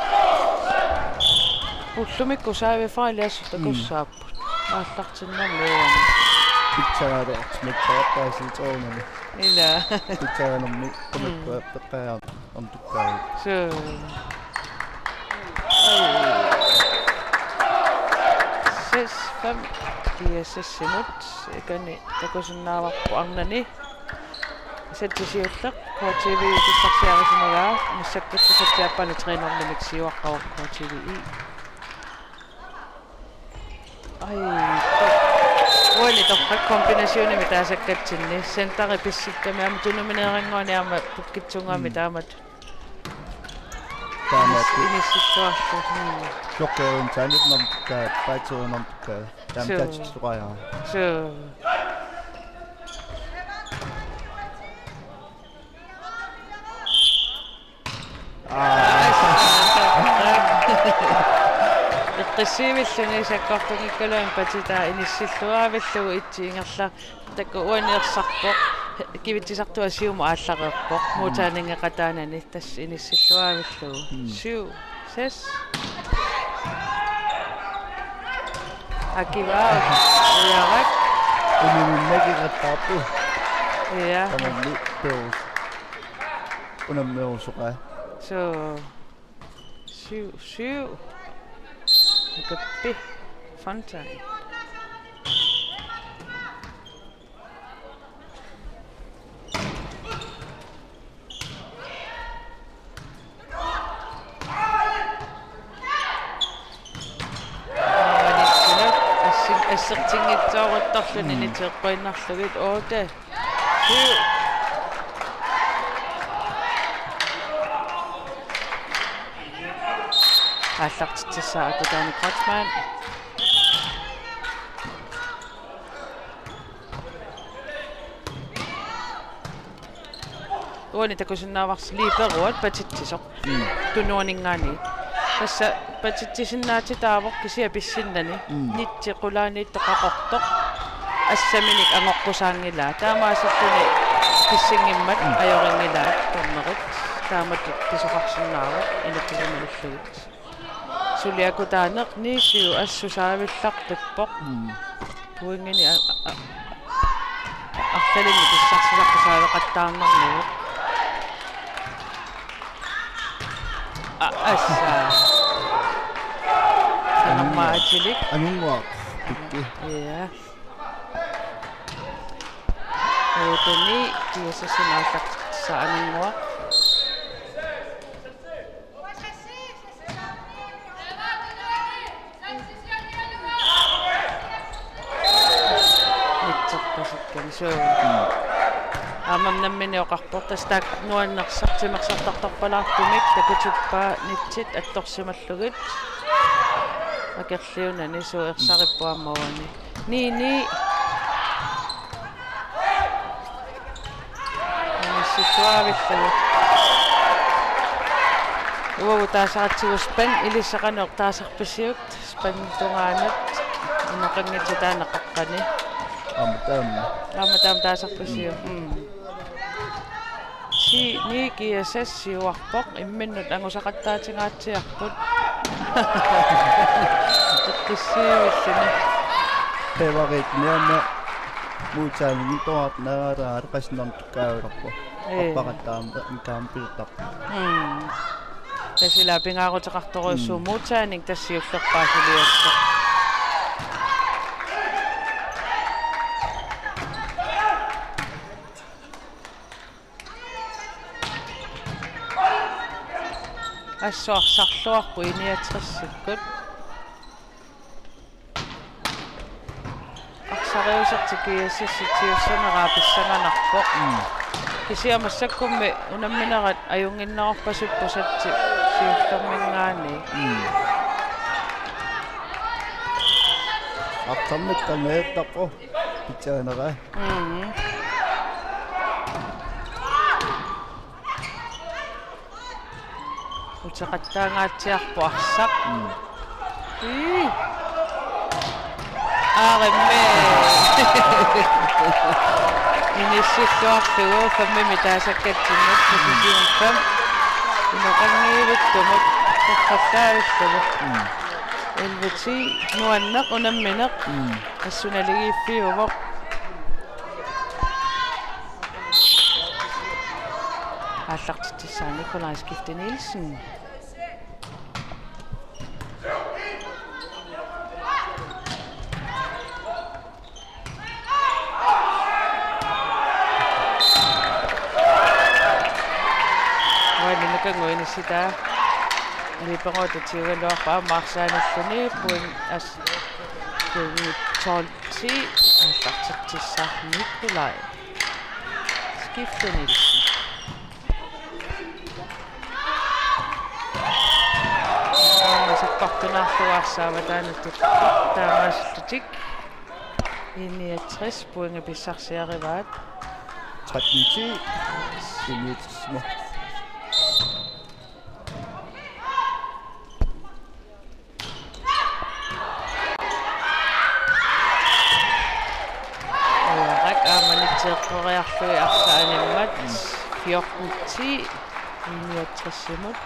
Ullumikkut service-iliassut takussaapput. Mm. Aallartinnermi uani. Pitsaalu, pitsaalu taasiitoornani. Ila. Pitsaanermi, mm, qumikku peqqajaarneq antukkaavik. Suu. Seks fem. G S S-imut. Ikani takusinnaavarput arnani. Sætsi siulleq, K T V pissarsiarisimagaa, massakkullu sætsi aappaani tre nul-imik siuaqqavoq K T V-i. Ai, uani torrak kombinationimik taasakkatsinni, centeri pissittami aamma tunumineerannguani aamma pukkitsunnguamik, mm, taamatut. Taamatut. Inissilluarlu. Mm. Klokkeurin taanit namtukkaa, paatsuurin namtukkaa. Taama, suu, taatitsisoqajaaq. Suu. Aa. Eqqissiivilluni sakkortunngikkaluarluni patitaa inissilluaavillugu itsi ingerla-, taakku uani ersarpoq, kivitsisartua siumut aallareerpoq, mm, modtagningip qataanani, tassa inissilluaavillugu. Mm. Syv, seks. Akiva, ujarak. Uniminnagigattaarpu. Ja. Tamanni perus. Unammerusoqaa. Suu. Syv, syv. Nakappi. Fontaine. Assi-, assertinngitsooruttorluni, mm, nitseqqiinnarlugit otte. Syv. Aallartitsissaaq Akutaani Kreutzmann. Uani takusinnaavarsi liiperuat patitsisoq. Mm. Tunuaninngaanniit. Tassa patitsisinnaatitaavoq kisianni pissinnani. Mm. Nitsi qulaaniittoq qaqortoq. Assaminik angoqqusaanngilaa. Taamaasilluni pissinngimmat, mm, ajorinngilaa dommerit. Taamatut pisoqarsinnaavoq inuppassuit malillugit. Suli Akutaaneq ni syv assut saavillartippoq. Mm. Pointinik a-, a-, a-, arlalinnik pissarsisarpoq saaveqattaarnermigut. A-, assa. Sanermaa atilik. Angunnguaq. Pikki. Ja. Otte ni, G S S-imut aallartittussaaq Angunnguaq. Nitserpasikkami, suu. Mm. Aamma nammineq oqarpoq, tassa taakku nuannersartut timersortartorpalaartumik takutippaa nitsit attorsimallugit. Akerliunani, suu, ersarippoq aamma uani. Ni ni. Inissilluaavillugu. Uagut taasaratsigu spand ilissi qanoq taasarpisiuk, spandip tungaanut inoqanngitsoq taanna qaqqani. Aamma taama. Aamma taama taasarpisiuk. Mm. Ti ni G S S siuarpoq, imminnut angusaqattaatungaatsiarput. Eqqissiivilluni. Favoritniarna modtagningittoqarneraat qassinnartukkaavilerpoq. Ee. Appaqattaam kaampiuttar. Mm. Tassa ila pingaaruteqartorujussuuvoq. Mm. Muutaanik tassa siullerpaasuliassaaq. Assut arsarluarpoq I-niogtresikkut. Arsariusertik GSS-ip siussaneraa pissanganarpoq. Mm. Kisianni massakkummi unamminerat ajunnginnerorpasippoq satsip siullermiingaanniit. Mm. Arsarnertaa meertarpoq pitsaaneraa. Mm. Uteqattaangaatsiarpoq arsaq. Mm. Ii. Aarimmi. Inissilluarlugu femmimik taasakkatsinnut, position fem. Inoqanngivittumut, taqqallaavilluni. Mm. Elleve ti, nuanneq, unammineq. Mm. Assut naligiiffiuvoq. Aallartitsissaaq Nikolaj Skifte Nielsen. Uani nukanguinissitaa. Liiperuutatiugaluarpaa aamma arsaanilluni point as-, point tolv ti aallartitsissaaq Nikolaj Skifte Nielsen. Aamma sappartunaarluarsaavataanut taamaasillutik. I-niogtres pointit pissarsiarivaat. Tretten ti. I-niogtres-imut. Uarak aamma nitseqqoriarlugit arsaq animmat. Mm. Fjorten ti. I-niogtres-imut.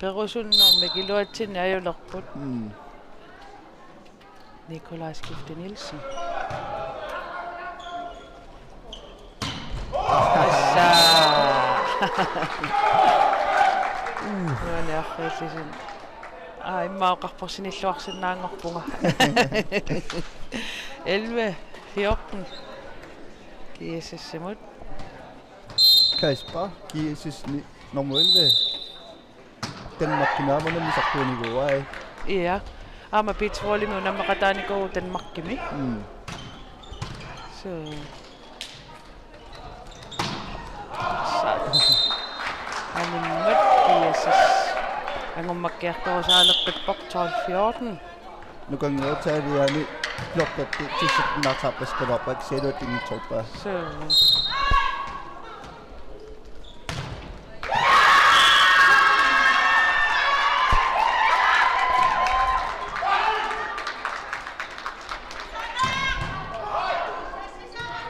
Perusunnermik iluatsinneq ajulerput. Mm. Nikolaj Skifte Nielsen. Assa. Nuanneqarfiillisin. Aa, immaqa oqarporsinilluarsinnaanngorpunga. Elleve fjorten. GSS-imut. Kasper, GSS-imi nummer elleve. Danmarkimi aamma unammisartuunikuuai. Ja. Aamma beachvolleymik unammeqataanikuuvoq Danmarkimi. Mm. So. Sa-, animmat GSS. Angummakkiartorusaalerpippoq tolv fjorten. Nukanngeriartaaliaani fjorten ti-, ti-, sytten-aartarpassuarput sialuat inngitsoorpaa. So.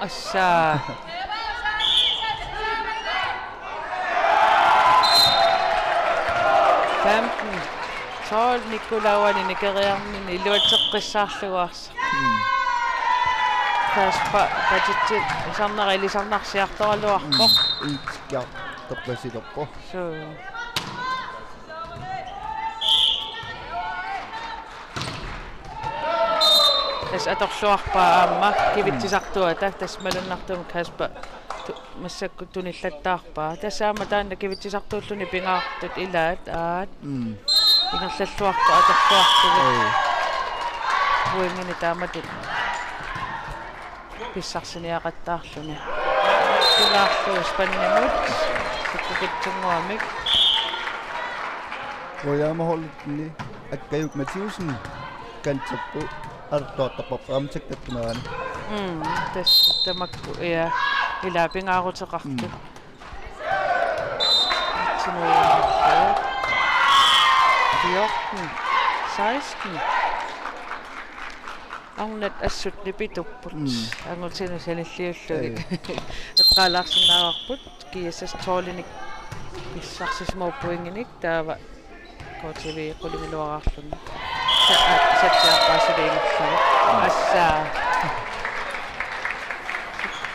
Assa. Femten tolv Nikolaj uani nikeriarnini iluatseqqissaarlugu arsaq. Mm. Kasper, patitsit, ilisarnera, ilisarnarsiartoraluarpoq. Mm. Isikkiartorpasilerpoq. Suu. Tassa atorluarpaa aamma kivitsisartuata, tassa malunnartumik Kasper tu-, massakkut tunillattaarpaa. Tassa aamma taanna kivitsisartuulluni pingaartut ilaat, aat. Mm. Ingerlalluartut atorluartugut. Oi. Pointinik taamatut pissarsiniaqattaarluni. Tulaarlugu spandimut. Sukkukitsunnguamik. Rødhjemmeholdini Akkajuk Mathiussen. Kanterput. Artoortarpoq aamma sakkortunerani. Mm, tassa tamakku, ja, ila pingaaruteqartut. Mm. Sinuarput. Fjorten, seksten. Arnat assut nipitupput. Mm. Angutinut sanilliullugit. Ee. Eqqaalaarsinnaavarput. GSS tolvinik pissarsisimoorpoq pointinik taava. K T V qulingiluaraarluni. Sa-, satsiarpaa suli ingerlavoq. Mm. Assa.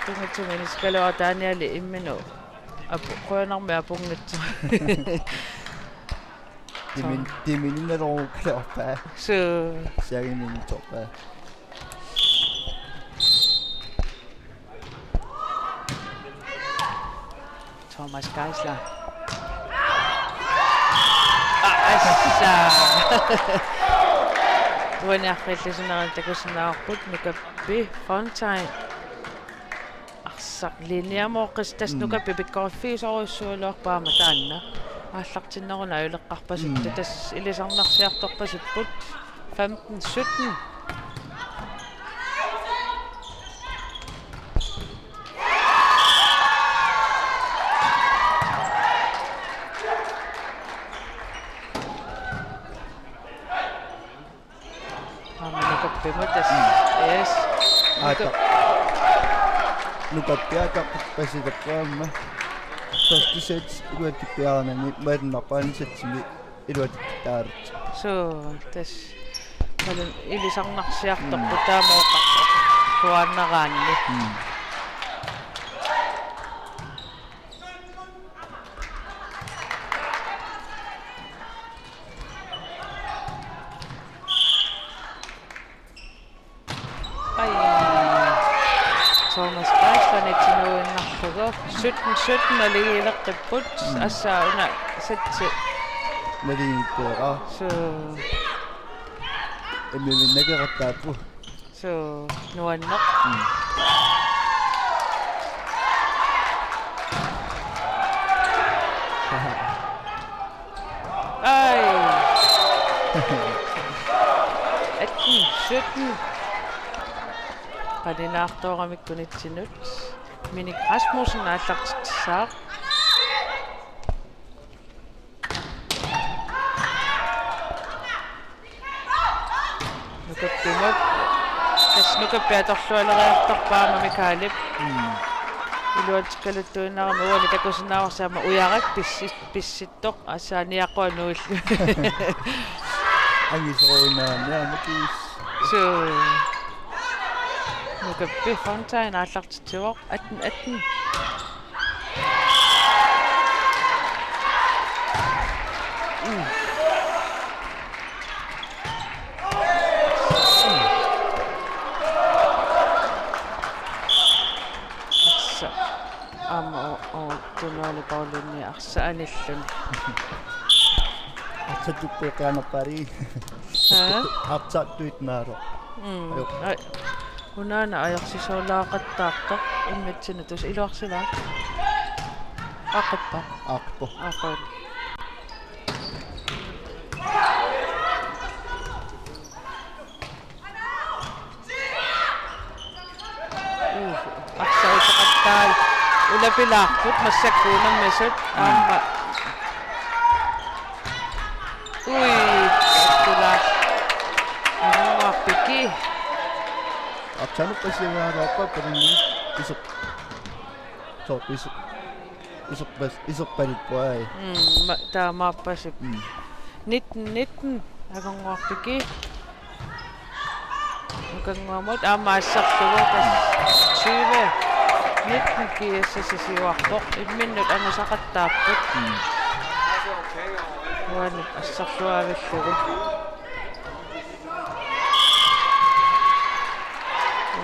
Tungaanut isikkaluarpoq Daniel imminut. Apu-, qujanarmi apunngitsoq. Timin-, timinnaluarukkaluarpaa. Suu. Siagiminitsorpaa. Thomas Geisler. Aa, assa. Uani arriillisinera takusinnaavarput Nukappi Fontain. Arsaq linjamooqqis tassa. Mm. Nukappi pikkoriffigisorujussuugaluarpoq aamma taanna. Aallartinneruna ajuleqqarpasittoq. Mm. Tassa ilisarnarsiartorpasipput. Femten sytten. Aamma Nukappimut tassa. Mm. Yes. Aata. Nuka-, Nukappiaat aataqarpasippoq aamma. Første sæt iluatsippiarnani maannakkut anden sætimi iluatsittaarput. Suu, tassa. Taanna ilisarnarsiartorput. Mm. Taama oqarpoq. Qujanaraanni. Mm. Ai. Thomas Geisler nittinuinnarlugu. Sytten sytten naligiileqqipput. Mm. Assa una sætti. Naligiipput, aa. Suu. Imminut nakeqattaapput. Suu, nuanneq. Mm. Ai. Atten sytten. Qalinaartooramikku nitsinut. Minik Rasmussen aallartitsissaaq. Nukappimut. Tassa Nukappi atorlualeriartorpaa aamma Mikaelip. Mm. Iluatsikkaluttuinnarami uani takusinnaavarsi aamma Ujarak pissi-, pissittoq, assa niaqua nuillu. Angisoruinnaanni aamma kiis. Suu. Nukappi Fontain aallartitsivoq. Atten atten. Arsa. Aamma o-, o-, tunuani Paulinni arsa anilluni. Arsaq tuppeeqqaanarpaali. Aa? Arsaq tuitnaaro. Mm. Ajo. Ai. Unaana ajorsisoorlaaqattaartoq immitsinnut tassa iluarsilaaq. Aaqqippa. Aaqqippoq. Aaqqippoq. Uu, arsaq uteqattaai. Ulapilaarput massakkut unammisut. Mm. Aamma. Ui, tula. Anuarpiki. Arsaq nuppasivaaraappa parinni isoq. Soorlu isoq. Iserpas-, iserpalippoq ai. Mm, ma-, taamaappasippoq. Mm. Nitten nitten, Akornguarpiki. Nukannguamut aamma assarlugu tassa tyve nitten G S S siuarpoq. Imminnut angusaqattaapput. Mm. Uani assarluaavillugu.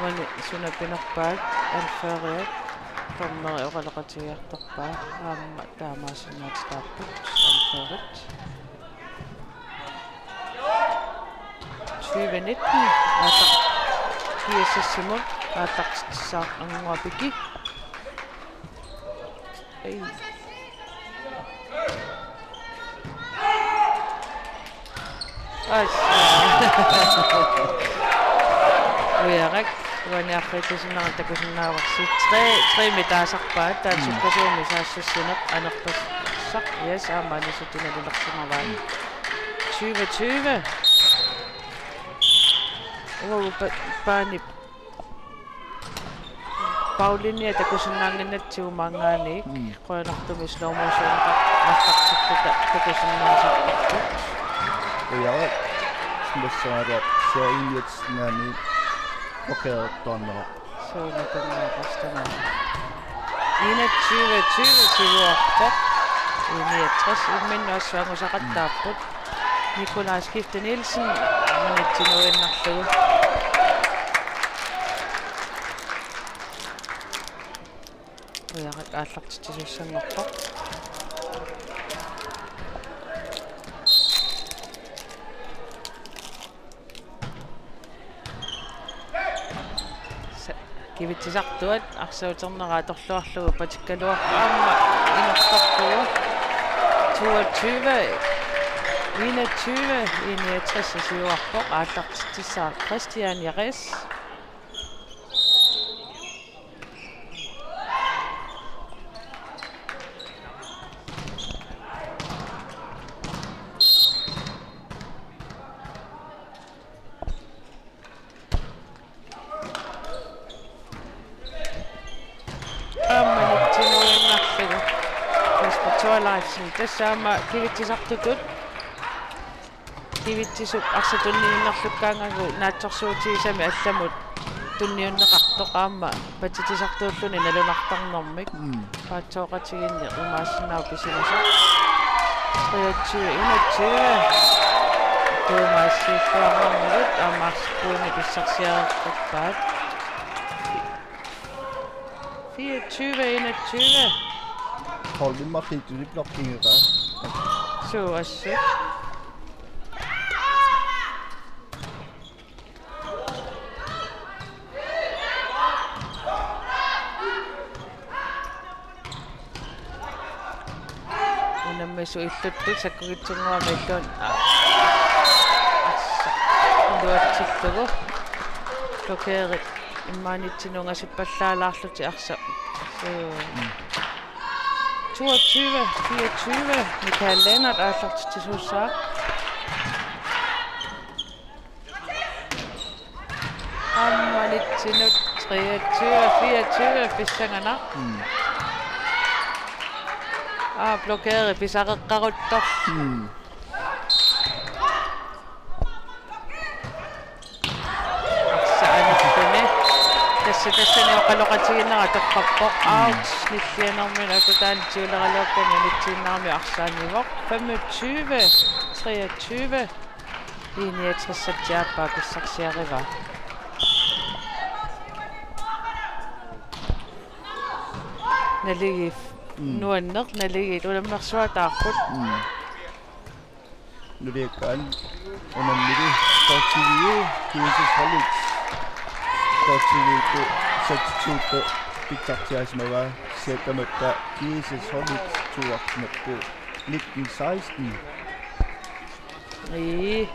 Uani suna pinerpaat anføreriat. Dommeri oqaloqatigiartorpaa aamma taamaasinnaatitaapput anførerit. Tyve nitten aataq G S S-imut aallartitsissaaq Akornguaq Piki. Ei. Assa. Ujarak, uani arriillisinera takusinnaavarsi. Tre, tre-mik taasarpaat, taanna. Mm. Sukkasuumik saassussineq anerpassaq. Yes, aamma anisuttunalulersimavaat. Mm. Tyve tyve. Uagut pa-, paanip Paulinia takusinnaannginnatsigu maanngaanniit. Mm. Qujanartumik slow motion aallartilluta takusinnaasarparput. Ujarak. Smassaraluaq siainiat naani. Okay, tonno. Tuunakunngaaqqastamaa. Enogtyve tyve siuarpoq. I niogtres imminnut assut angusaqattaapput. Nikolaj Skifte Nielsen, aamma nittinuinnarlugu. Ujarak aallartitsisussanngorpoq. Sa-, Kivitsisartuat arsaq uternera atorluarlugu patikkaluarpoq aamma inertarpugut. Toogtyve enogtyve, I niogtres siuarpoq, aallartitsissaaq Christian Jares. Aamma nittinuinnarlugu. Kasper Thorleifsen. Tassa aamma kivitsisartutut. Kivitsisup arsaq tunniunnerlukkaangagu naatsorsuutigisami allamut tunniunneqartoq aamma patsitsisartuulluni nalunartarnermik. Mm. Paatsooqatigiinneq imaassinnaavoq pisimasoq. Treogtyve enogtyve. Tuumaassiilluarnermigit aamma arsaq puuni pissarsiareqqippaat. Fireogtyve enogtyve. Holdimmarli tuli blokkingeraa. Suu assut. Unammisut illuttut sakkukitsunnguamik illuanni. Aa. Assut. Iluatsillugu. Blokeri immaanitsinnut ungasippallaalaarlutik arsaq. Suu. Mm. Toogtyve fireogtyve. Michael Lennert aallartitsisuussaaq. Aamma nitsinut. Treogtyve fireogtyve, pissanganaq. Mm. Aa, blokeri pisareqqaruttorlu. Mm. Arsaq anittuni. Tassa tassani oqaloqatigiinnera toqqarpoq. Mm. Out, nillianermini akutaani tiguleraluakkani unitsiinnarami arsaq anivoq. Femogtyve treogtyve. I niogtres aappaat pissarsiarivaa. Naligiit. Mm. Nuanneq, naligiit unammersuataarput. Mm. Nuliakkaat unammilu K T V, G S S holdet. K T V-kut seksogtyve pitsartiaasimavaa, siatamatta G S S holdet tuarsimapput nitten seksten. Ii.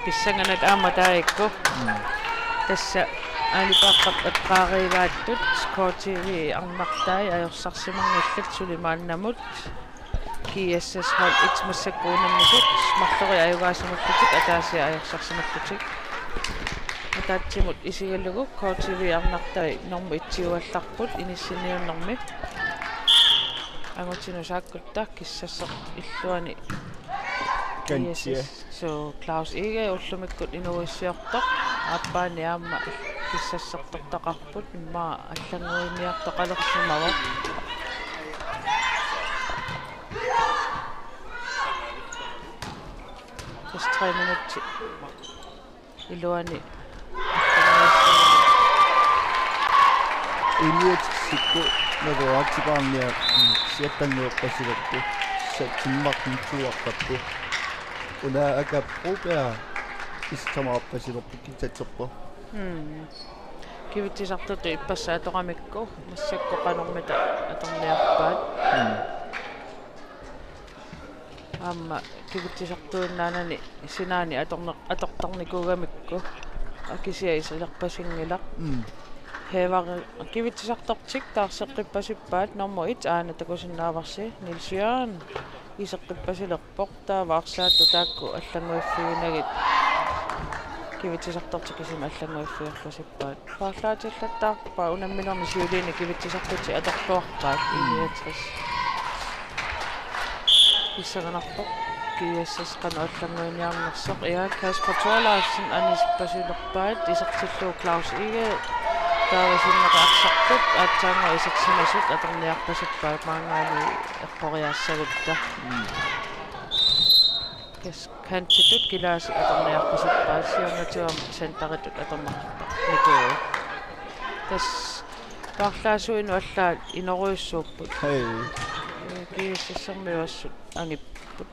Pissanganaq aamma taakku. Mm. Tassa aalipaqqap eqqaariivaattut K T V arnartai ajorsarsimanngillat suli maannamut. G S S hold et massakkut unammisut marloriarlugit ajugaasimullutik ataasiarlugit ajorsarsimallutik. Ataatsimut isigalugu K T V arnartai normu etsiuallarput inissinniunnermi. Angutinut saakkutta kissasseq illuani. Kantia. G S S. Suu, Claus Egede ullumikkut inuuissiortoq. Aappaani aamma kissassertortaqarput, immaqa allannguiniartoqalersimavoq. Plus tre minutsit iluani. Inuit sikku naluartipaarniat siattannguerpasilerput, satsimmartin tuarpappu. Una Akap Broberg isitamaarpasilerput kitsatserpoq. Mm. Kivitsisartutut ippassaq atoramikku massakkut qanormita atorniarpaat. Mm. Aamma kivitsisartuinnaanani sinaani atorneq-, atortarnikuugamikku akisia iserpasinngilaq. Mm. Heevari kivitsisartortik taarseqqippasippaat nummer et aana takusinnaavarsi Niels Jørgen iseqqippasilerpoq taava arsaattut taakku allannguiffiginagit kivitsisartortik kisimi allannguiffigerlusippaat. Paarlaatillattaarpaa unamminermi siuliini kivitsisartutit atorluarpaat. Mm. Enogtres. Pissanganarpoq. G S S qanoq allannguiniarnersoq. Ja, Kasper Thorleifsen anissippasilerpaat, isertillugu Claus Egede. Taava sinneqarsartut aatsaannguaq isersimasut atorniarpasippaat maanngaanniit eqqoriaassagutta. Mm. Kas-, kantitut kilaasut atorniarpasippaat, siornatigut centeritut atorneqartarnikuuvoq. Tassa paarlaassuinut allaat inorujussuupput. Hej. G S S-ermiut assut angipput.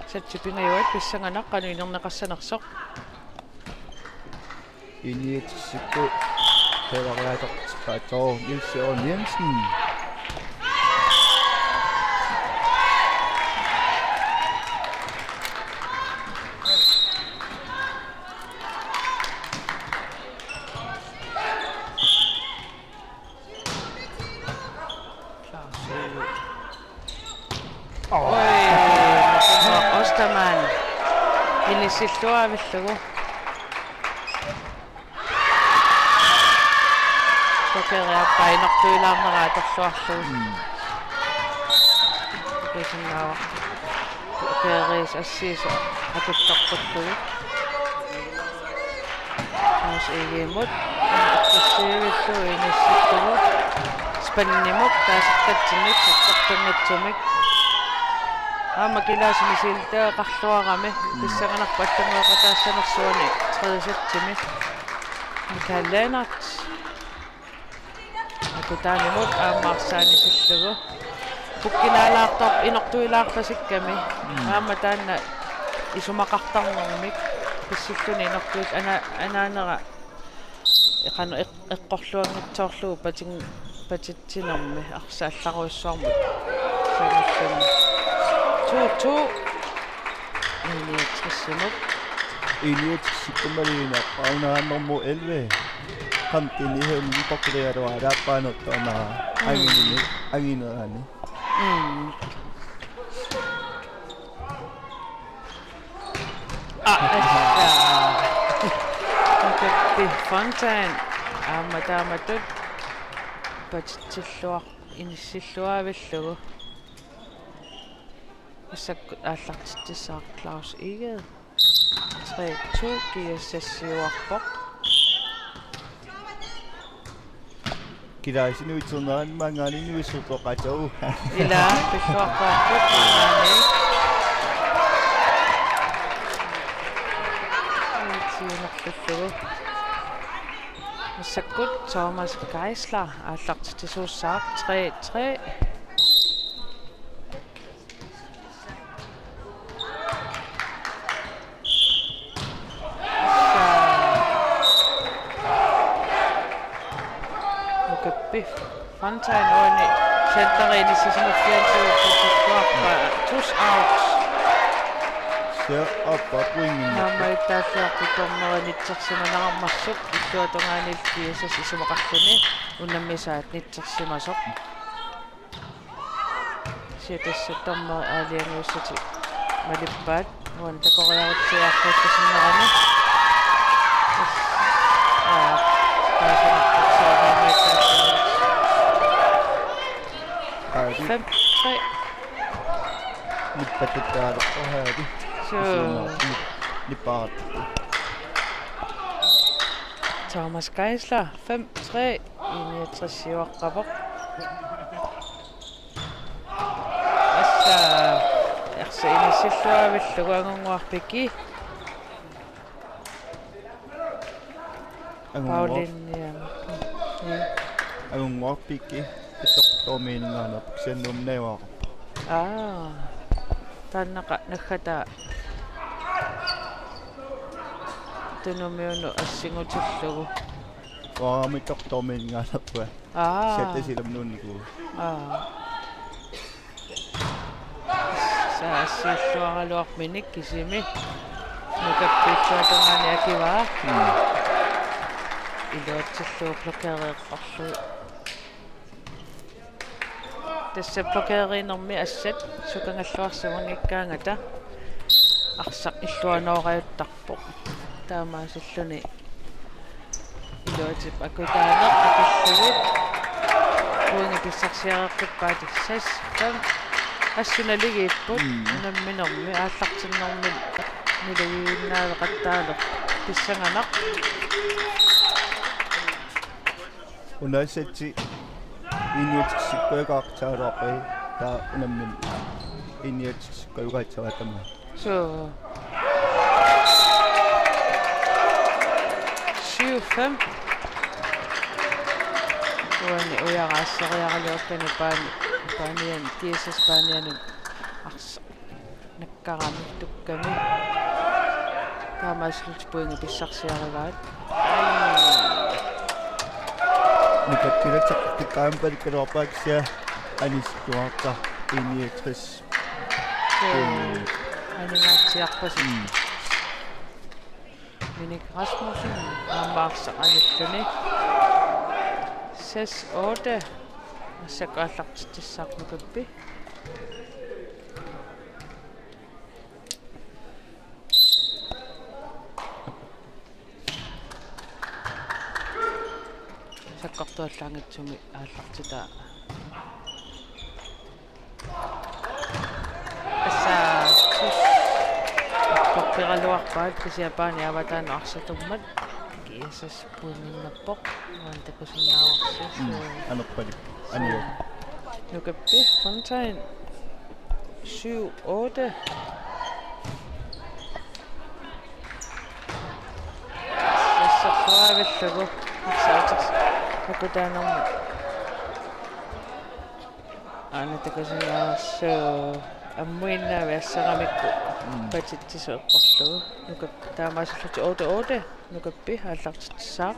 Satsi pingajuat pissanganaq qanoq inerneqassanersoq. Inuit sikkut pelariaatortippaa Niels Jørgen Jensen. Oj, Ostermann. Inissilluaavillugu. Sokeriarpaa inortuilaarnera atorluarlugu. Mm. Kisinnaava. Sokeriis assiisa akuttoqqullugu. Taas Egedemut. Aggressivillugu inissillugu. Spandimut taasartatsinnik saqqartanngitsumik. Aamma kilaasut misilittagaqarluarami. Pissanganarpoq allanngueqataassanersuani tredje sætimi. Michael Lennert. Akutaanimut aamma arsaq anisillugu. Pukkinaalaartoq inortuilaarlasikkami. Mm. Aamma taanna isumaqartarnermik. Pissilluni inortuit ana-, anaanera. Eqanu eq-, eqqorluanngitsoorlugu patin-, patitsinermi arsaq allarujussuarmut. Samallumi. To to. Inuiatsissinnut. Inuiatsissinnut maluginiarpaa una nummer elleve. Qamtini hemmi pokkerialuaraappaanut toona. Mm. Angini, anginerani. Mm. Ah, assa. Mukappi Fontain. Aamma taamatut. Patitsilluar-, inissilluaavillugu. Massakkut aallartitsissaaq Claus Egede. Tre to G S S-iuarpoq. Kilaasut inuit iserneranni maanngaanniit inuit isertoqaatagut. Ila, pilluaqquarput maanngaanniit. Tiinerlullugu. Massakkut Thomas Geisler aallartitsisuussaaq tre tre. Mukappi Fontain uani centeri inissisimaffianut siuarpaa, tus out. Siaappa pointinik. Aamma ittaalliarput dommeri nitsersimanerarmassuk illuatungaaniillu G S S isumaqarluni unammisaat nitsersimasoq. Siatissattorma aalajangiussatik malippaat. Uani takoriarutsiartuussisinnerani. Aa, paasinarpoq soorunami. Aa, det fem tre. Nippatut taaleqqohaali. Suu. Nippaarat. Thomas Geisler, fem tre, enogtres siuaqqavoq. Assa, ersa inissilluaavillugu Angunnguaq Piki. Angunnguaq. Paulinia. Mm. Angunnguaq Piki. Pittoq dommerinngaanneerpoq, siannuumnajuaqarpoq. Aa. Taannaqa naggataa. Tunumiunut assingutillugu. Uanga pittoq dommerinngaanneerpunga. Aa. Siattasilamnuunnikuuvoq. Aa. Sa assiilluaraluarminik kisimi. Nukappiilluatungaani akivaa. Mm. Iluatsillugu blokereerparlugu. Tassa blokeriinermi assat sukangalluarsimanngikkaangata arsaq illuanoorajuttarpoq. Taamaasilluni Iluatip akutaaneq akillugit. Pointit pissarsiareqqippaat seks fem. Assut naligiipput. Mm. Unamminermi aallartinnermi nilugiinnaaveqattaalerput pissanganaq. Una assatsi inuutiksikkujugaartaraluarpaa, taava unammineq inuutiksikkujugaartaraluarpaa. Suu. Syv fem. Uani ujaraasseriaraluakkani paani, paanian, G S S paanianut arsaq nakkarami tukkami. Taamaasillutik pointit pissarsiarivaat. Nukappiaqqat tikkaampat kaluarpaaksia anisittuarta enogtres. Suu, aningaatsiarpasut. Mm. Minik Rasmussen aamma arsaq anilluni. Seks otte. Massakkut aallartitsissaaq Nukappi. Sakkortuallaanngitsumik aallartitaa. Tassa, sus. Toqqeraluarpaat kisianni paani avataanut arsaq tummat. G S S pointinnarpoq. Uani takusinnaavarsi. Mm, anerpalik. Aniu. Nukappi Fontaine. Syv otte. Tassa suavillugu. Tassa akutaanermi. Aana takusinnaavarsi ammuinnaavi assaramikku. Mm. Patitsisuuppallu. Nukap-, taamaasillutik otte otte. Nukappi aallartitsissaaq.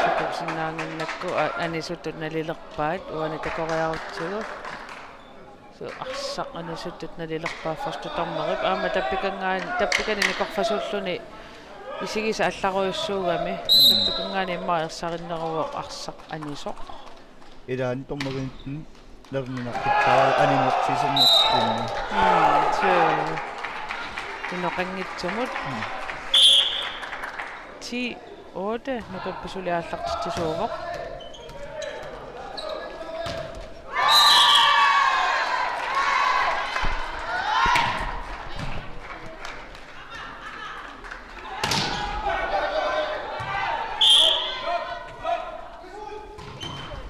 Takusinnaanngilakku a-, anisutut nalilerpaat uani takoriarutsigu. Suu, arsaq anisutut nalilerpaat første dommerip. Aamma tappikanngaanniit, tappikani nikorfasuulluni isigisaq allarujussuugami. Mm. Tappikanngaanniit immaqa ersarinneruvoq arsaq anisoq. Ilaanni dommerip nerminarpaa aninnersiiserneqarsinni. Mm, suu. Inoqanngitsumut. Mm. Ti otte, Nukappi suli aallartitsisuuvoq.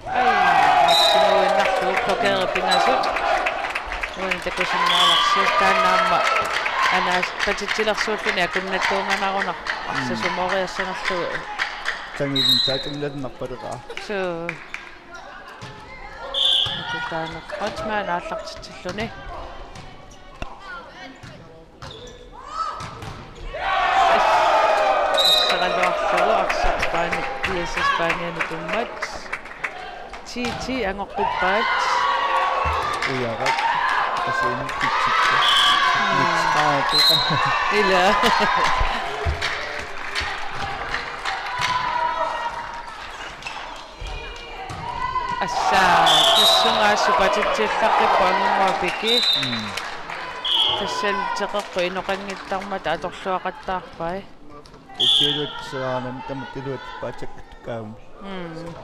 Ai, sinuinnarlugu blokeri pingasut. Uani takusinnaavarsi taanna aamma anaas patitsilersuulluni akunnattuunganarunarpoq. Mm. Arsaq sumooriassanerlugu. Tangilin taatinnarnarpaleraa. Suu. Akutaaneq Kreutzmann aallartitsilluni. Assaraluarlugu arsaq paani, G S S paanianut tummat. Ti ti angoqqippaat. Ujarak. Asenik pitsikka. Mm. Mitsaatu. Ila. Assa, tassunga assut patitsillaqqippoq angunnguaq Piki. Mm. Tassalu teqeqqut inoqanngittarmata atorluaqattaarpai. Ukialuat seraanam tamakkiluat paatsakkut kaam. Mm.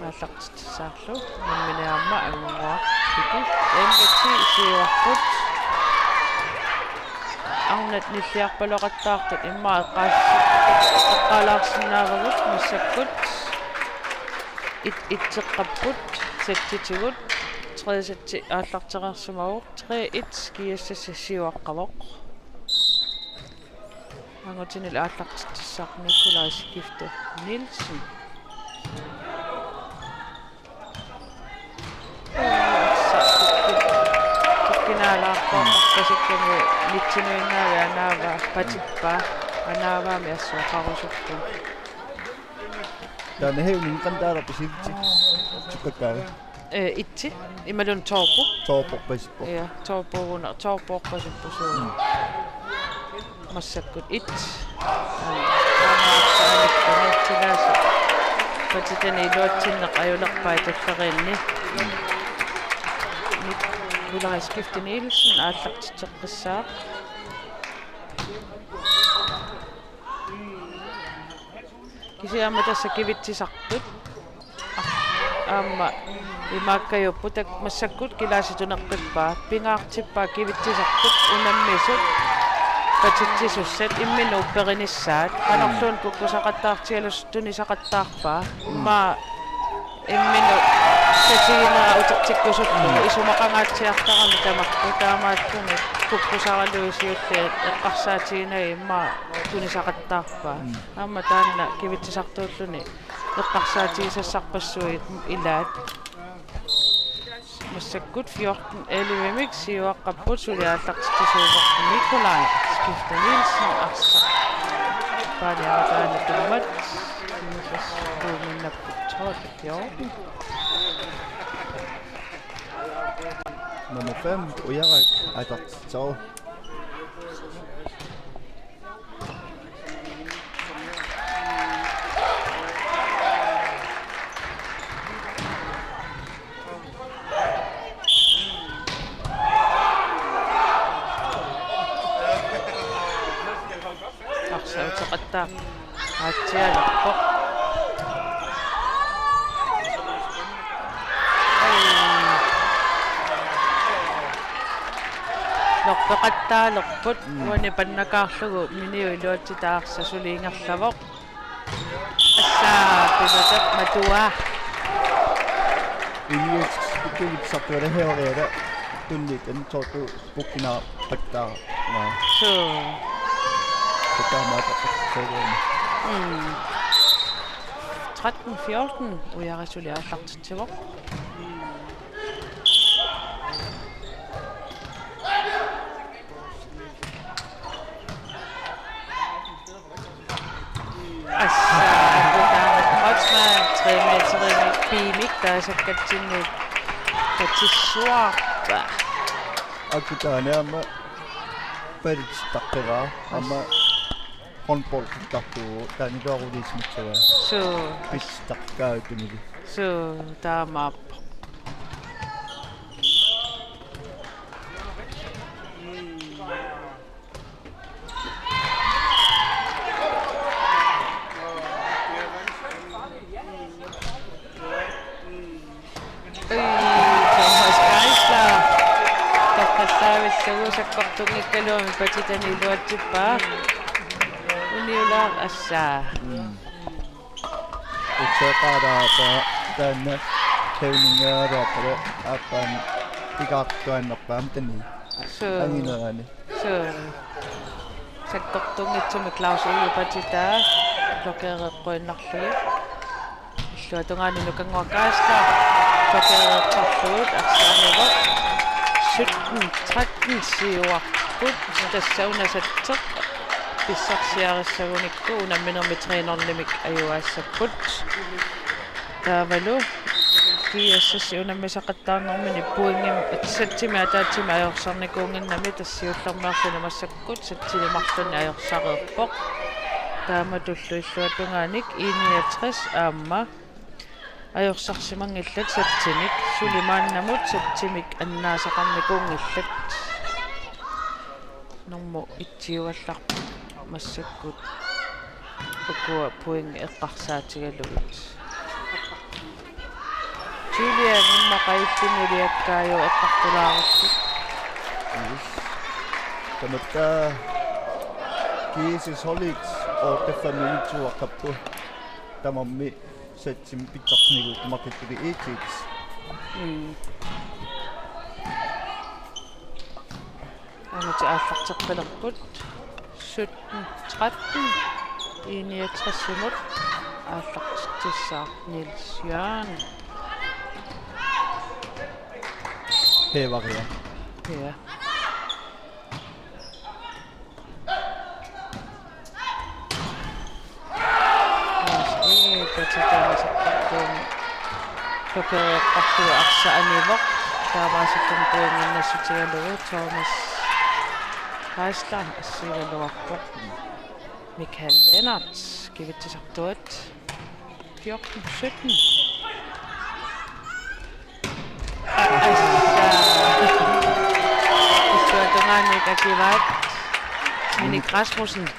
Aallartitsissaarlu. Nammineq aamma angunnguaq Piki. Elleve ti siuarput. Arnat nilliarpaloqattaartut immaqa eqqaas-, eqqaalaarsinnaavagut massakkut. Et, etteqqapput, settitigut, tredje setti aallartereersimavoq, tre et, G S S siuaqqavoq. Angutinilu aallartitsissaaq Nikolaj Skifte Nielsen. Tukkinaalaarpoq, mm, qassikkami nitsinuinnaavi anaava patippaa, anaavami assut oqarusuppunga. Taanna heavy metal qantaarpasipsi. Tukkakkaanga. Eh, itti. Imaluunniit Torbo. Torbo pasippoq. Ja, Torbo una, Torbo pasippoq suu. Mm. Massakkut et. Aamma arsaq anikkuni tilaasu. Patitani iluatsinneq ajulerpai tulleriinni. Nikolaj Skifte Nielsen aallartitseqqissaaq. Kisianni aamma tassa kivitsisartut. Aamma imaakkajupput, tak-, massakkut kilaasituneqqippaa, pingaartippaa kivitsisartut unammisut patitsisussat imminut upperinissaat. Qanorluunniit kukkusaqattaartigalugit tunisaqattaarpaa. Immaqa imminut tatiginera utertikkusuttugu, isumaqangaatsiartarami tamakku, taamaattunik kukkusaralugu siulliit eqqarsaatiginagit immaqa tunisaqattaarpaa. Aamma taanna kivitsisartuulluni eqqarsaatigisassarpassuit ilaat. Massakkut fjorten elleve-mik siuaqqapput, suli aallartitsisuuvoq Nikolaj Skifte Nielsen, arsaq paaniarataani tummat. Kuuminnapput tolv fjorten. Nummer fem, Ujarak, aallartitseqarpoq. Arsaq uteqattaaq. Aatsialerpoq. Norpeqattaalerput. Mm. Uani pannakaarlugu Miniu iluatsitaa arsaq suli ingerlavoq. Assa pilutat matua. Ilias kivitsisartualerpoq, tunnit antortu pukkinaa pattaa. Naa. Suu. Pattaa maata. Mm. Tretten fjorten, Ujarak suli aallartitsivoq. Assa, Bogdan Kreutzmann, tre meterimik B-mik taasakkatsinni patissuarpaa. Akutaaniama palittarpaa, aamma håndboldittartuuvoq, taanikuaruliismitsua. Suu. Palittarpaa tunili. Suu, taamaappoq. Ui, Thomas Geisler. Toqqassaavillugu sakkortunngikkaluarlugu patitani iluatsippaa. Uniulaaq assa. Mm. Utseqaaraata taanna hævningaaraapalo aappaani pigaartuaannarpaam tani. Suu. Anginerani. Suu. Sakkortunngitsumik Claus Uju patitaa blokeereqquinnarlugit. Illuatungaani Nukannguaq Geisler blokeereqqullugit arsaq anivoq. Sytten tretten siuarput, tassa una satseq pissarsiarissagunikku unamminermi tre nul-imik ajugaassapput. Taavalu G S S unammisaqattaarnermini pointimik, satsimi ataatsimik ajorsarnikuunnginnami, tassa siullermeerluni massakkut satsinik marlunnik ajorsareerpoq. Taamatullu illuatungaanik I niogtres aamma ajorsarsimanngillat satsinik, suli maannamut satsimik annaasaqarnikuunngillat. Nummer et-iugallarput massakkut ukua pointit eqqarsaatigalugit. Julian immaqa illunik uliakkaajuvoq eqqartulaarlugu. Yes. Tamatta G S S-holdit otte fem-imik siuaqqapput. Tamarmik satsimi pitsarsinikuupput marluttuli et-et. Mm. Aamma aallarteqqilerput. Sytten tretten. I niogtres-imut aallartitsissaaq Niels Jørgen. Hævaria. Ja. Lars Egede patitaani sakkortuumik blokeereqqullugit arsaq anivoq. Taamaasilluni pointit nassutigalugu Thomas Geisler assigigaluarpoq. Michael Lennert kivitsisartuat. Fjorten sytten. Assa, Takivaat. Minik Rasmussen.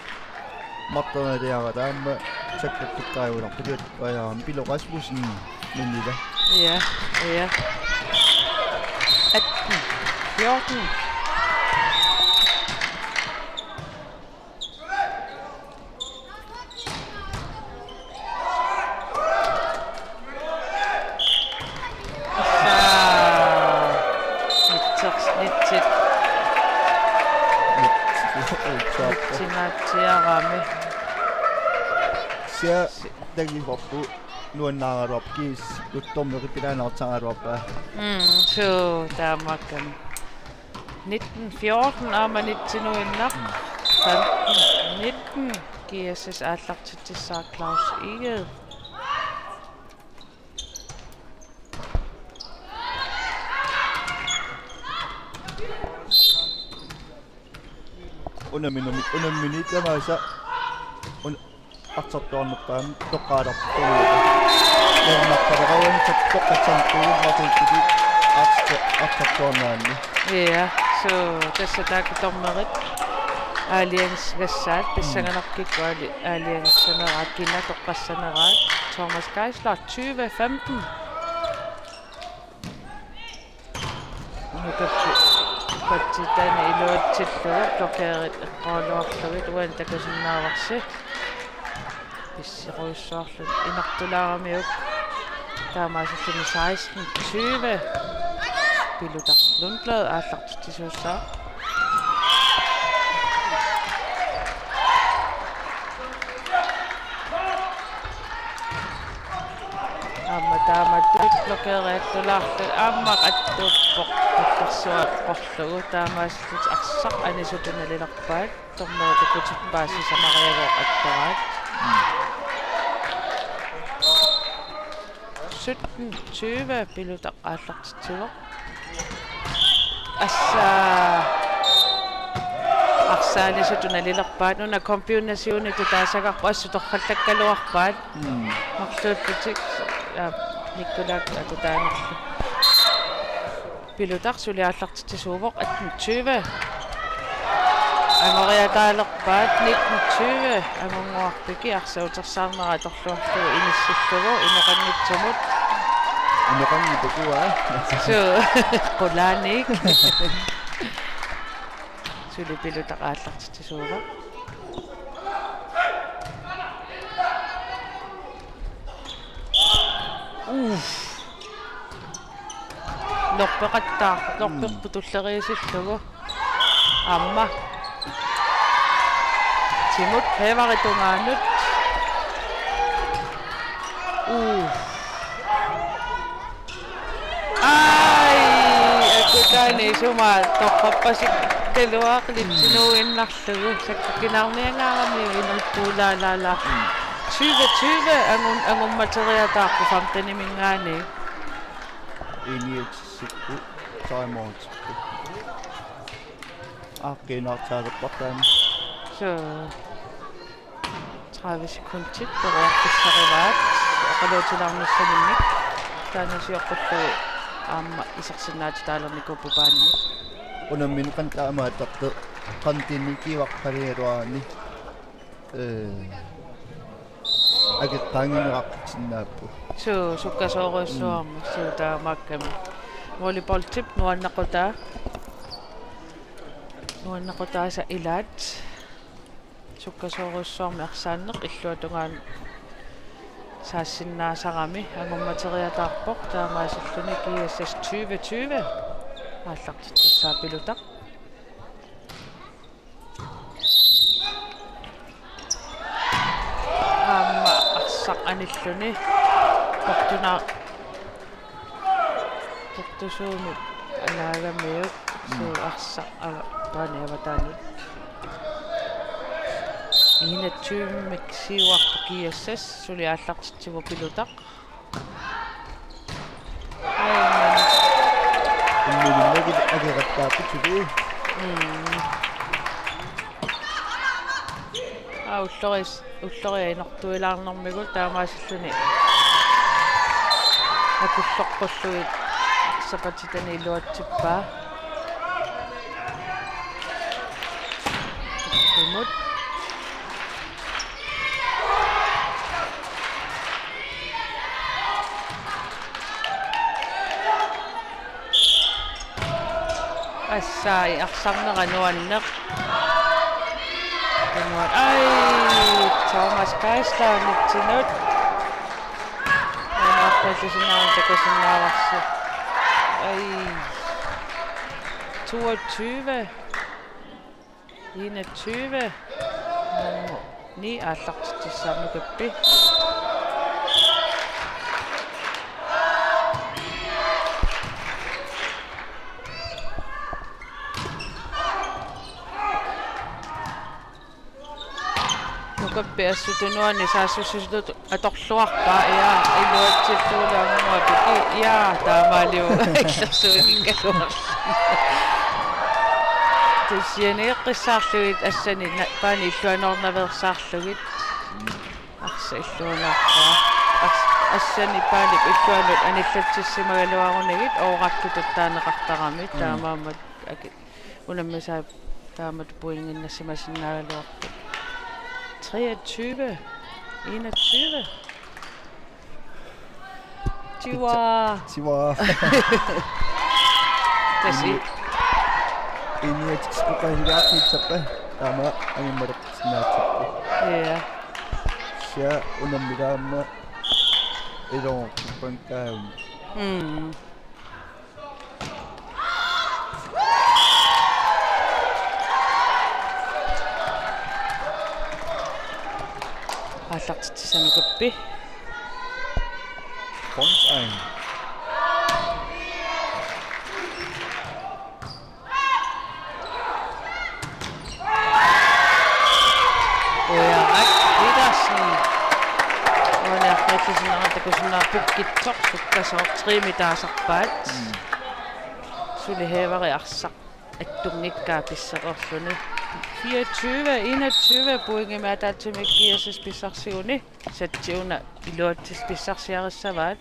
Martarnaliara taama sakkortukkaajunerpiliat ajaam Pilo Rasmussen minila. Ja, ja. Atten, fjorten. Issa. Nitser, nitsit. Nitsimaatsiarami. Sia tagivarpu nuannaaraluarpoq kiis uttormeri pilaanaartaraluarpaa. Mm, suu, taamaakkami. Nitten fjorten aamma nitsinuinnaq. Femten nitten. G S S aallartitsissaaq Claus Egede. Unamminut, unamminut tamaasa. Un-, arsartuarnerpaamik toqqaalerpoq. Nermarpaleraanit toqqassartuuvoq matuukkiti arsa-, arsartuarnerani. Ja, suu, tassa taakku dommerit aalajangigassaat, pissanganarpoq kikkut aali-, aalajangissaneraat, kina toqqassaneraat. Thomas Geisler, tyve femten. Nukappi patsitani iluatsillugu blokerit eqqorluarlugit uani takusinnaavarsi. Pisserujussuarluni inortulaaramiuk. Taamaasilluni seksten tyve. Pilutaq Lundblad aallartitsisuussaaq. Aamma taamatut blokeeriattulaarluni aamma attuuppoq, attorsuaq eqqorlugu, taamaasillutik arsaq anisutut nalilerpaat, dommerit takutippaat sisamariagooq attoraat. Sytten tyve Pilutaq aallartitsivoq. Assa. Arsaq anisutut nalilerpaat, una kombinationitut taasagarput, assut torrallakkaluarpaat. Mm. Marluullutik, ja, Nikolak atutaanerlu. Pilutaq suli aallartitsisuuvoq, atten tyve. Angoriataalerpaat, nitten tyve. Angunnguarpik arsaq utersaarnera atorluarlugu inissillugu, inoqanngitsumut. Inoqanngipakua. Suu, qulaanik. Suli Pilutaq aallartitsisuuvoq. Uff. Norpeqattaaq, norperput tulleriisillugu. Aamma. Timut Haverit tungaanut. Uff. Ai, akutaani isuma torrappasikkaluaq litsinuinnarlugu. Sakkukinaarniangaarami inuppulaalaala. Tyve tyve angun-, angummateriataarpoq femteniminngaanniit. Iniatsikkut timeout. Aaqqiinaartaalerpartaani. Suu. Tredive sekundit periarfissarivaat oqaluutilaarnissaminnik. Taanna sioqqullugit aamma isersinnaatitaalernikuupput baanimut. Unammineq qanoq taamaattartoq, qanoq tinikivarpalialuarani. Ee. Akeqqaannginneqartitsinnaapput. Suu, sukkasoorujussuarmik, mm, suu taamaakkami. Volleyballtip nuannaqutaa. Nuannaqutaasa ilaat. Sukkasoorujussuarmik arsaanneq illuatungaanut saassinnaasarami angummateriataarpoq, taamaasilluni G S S tyve tyve. Aallartitsissaaq Pilutaq. Aamma arsaq anilluni. Portuna-, portusuumik anaagamiuk. Mm. Suu arsaq ava-, baani avataanut. Enogtyvemik siuarpoq G S S, suli aallartitsivoq Pilutaq. Imminut akeqattaapput suli. Mm. Aa, ulloris-, ulloria inortuilaarnermigut taamaasilluni akulloqqullugit sapatitani iluatsippaa. Imut. Assai arsarnera nuanneq. Nuan-, ai, Thomas Geisler nitsinut. Aamma arpallusinnaanera takusinnaavarsi. Ai. Toogtyve. Enogtyve. Nummer ni aallartitsissaaq Nukappi. Nukappi assut tunuani saassussisutut atorluarpaa, ja, iluatsillugulu angua piki, ja, taamaaliu illersuinikkaluarluni. Tussianiiqqissaarlugit assani na-, paani illuanoornaveersaarlugit. Arsaq illuanaarpaa. As-, assani paani illuanut anillatsissimagaluarunigit oorakkutut taaneqartarami. Mm. Taamaammat aki-, unammisaat taamatut pointinnassimasinnaagaluarput. Treogtyve enogtyve. Tiwa. Tiwa. Tasi. Ini-, iniatsikkut qanilliarnissappat taama angimmaleqqissinnaassappat. Ja. Sia unammilaamma ilumoorpakkaanni. Mm. Aallartitsissaaq Nukappi. Frontside. Ujarak Petersen. Uani arpallusinnaanera takusinnaavarsi, pukkitsoq sukkasooq, tre-mik taasarpaat. Mm. Suli Hækkerup arsaq attunngikkaa pissereerluni. Fireogtyve enogtyve pointimik ataatsimik G S S pissarsiguni. Satsi una iluatsisut pissarsiarissavaat.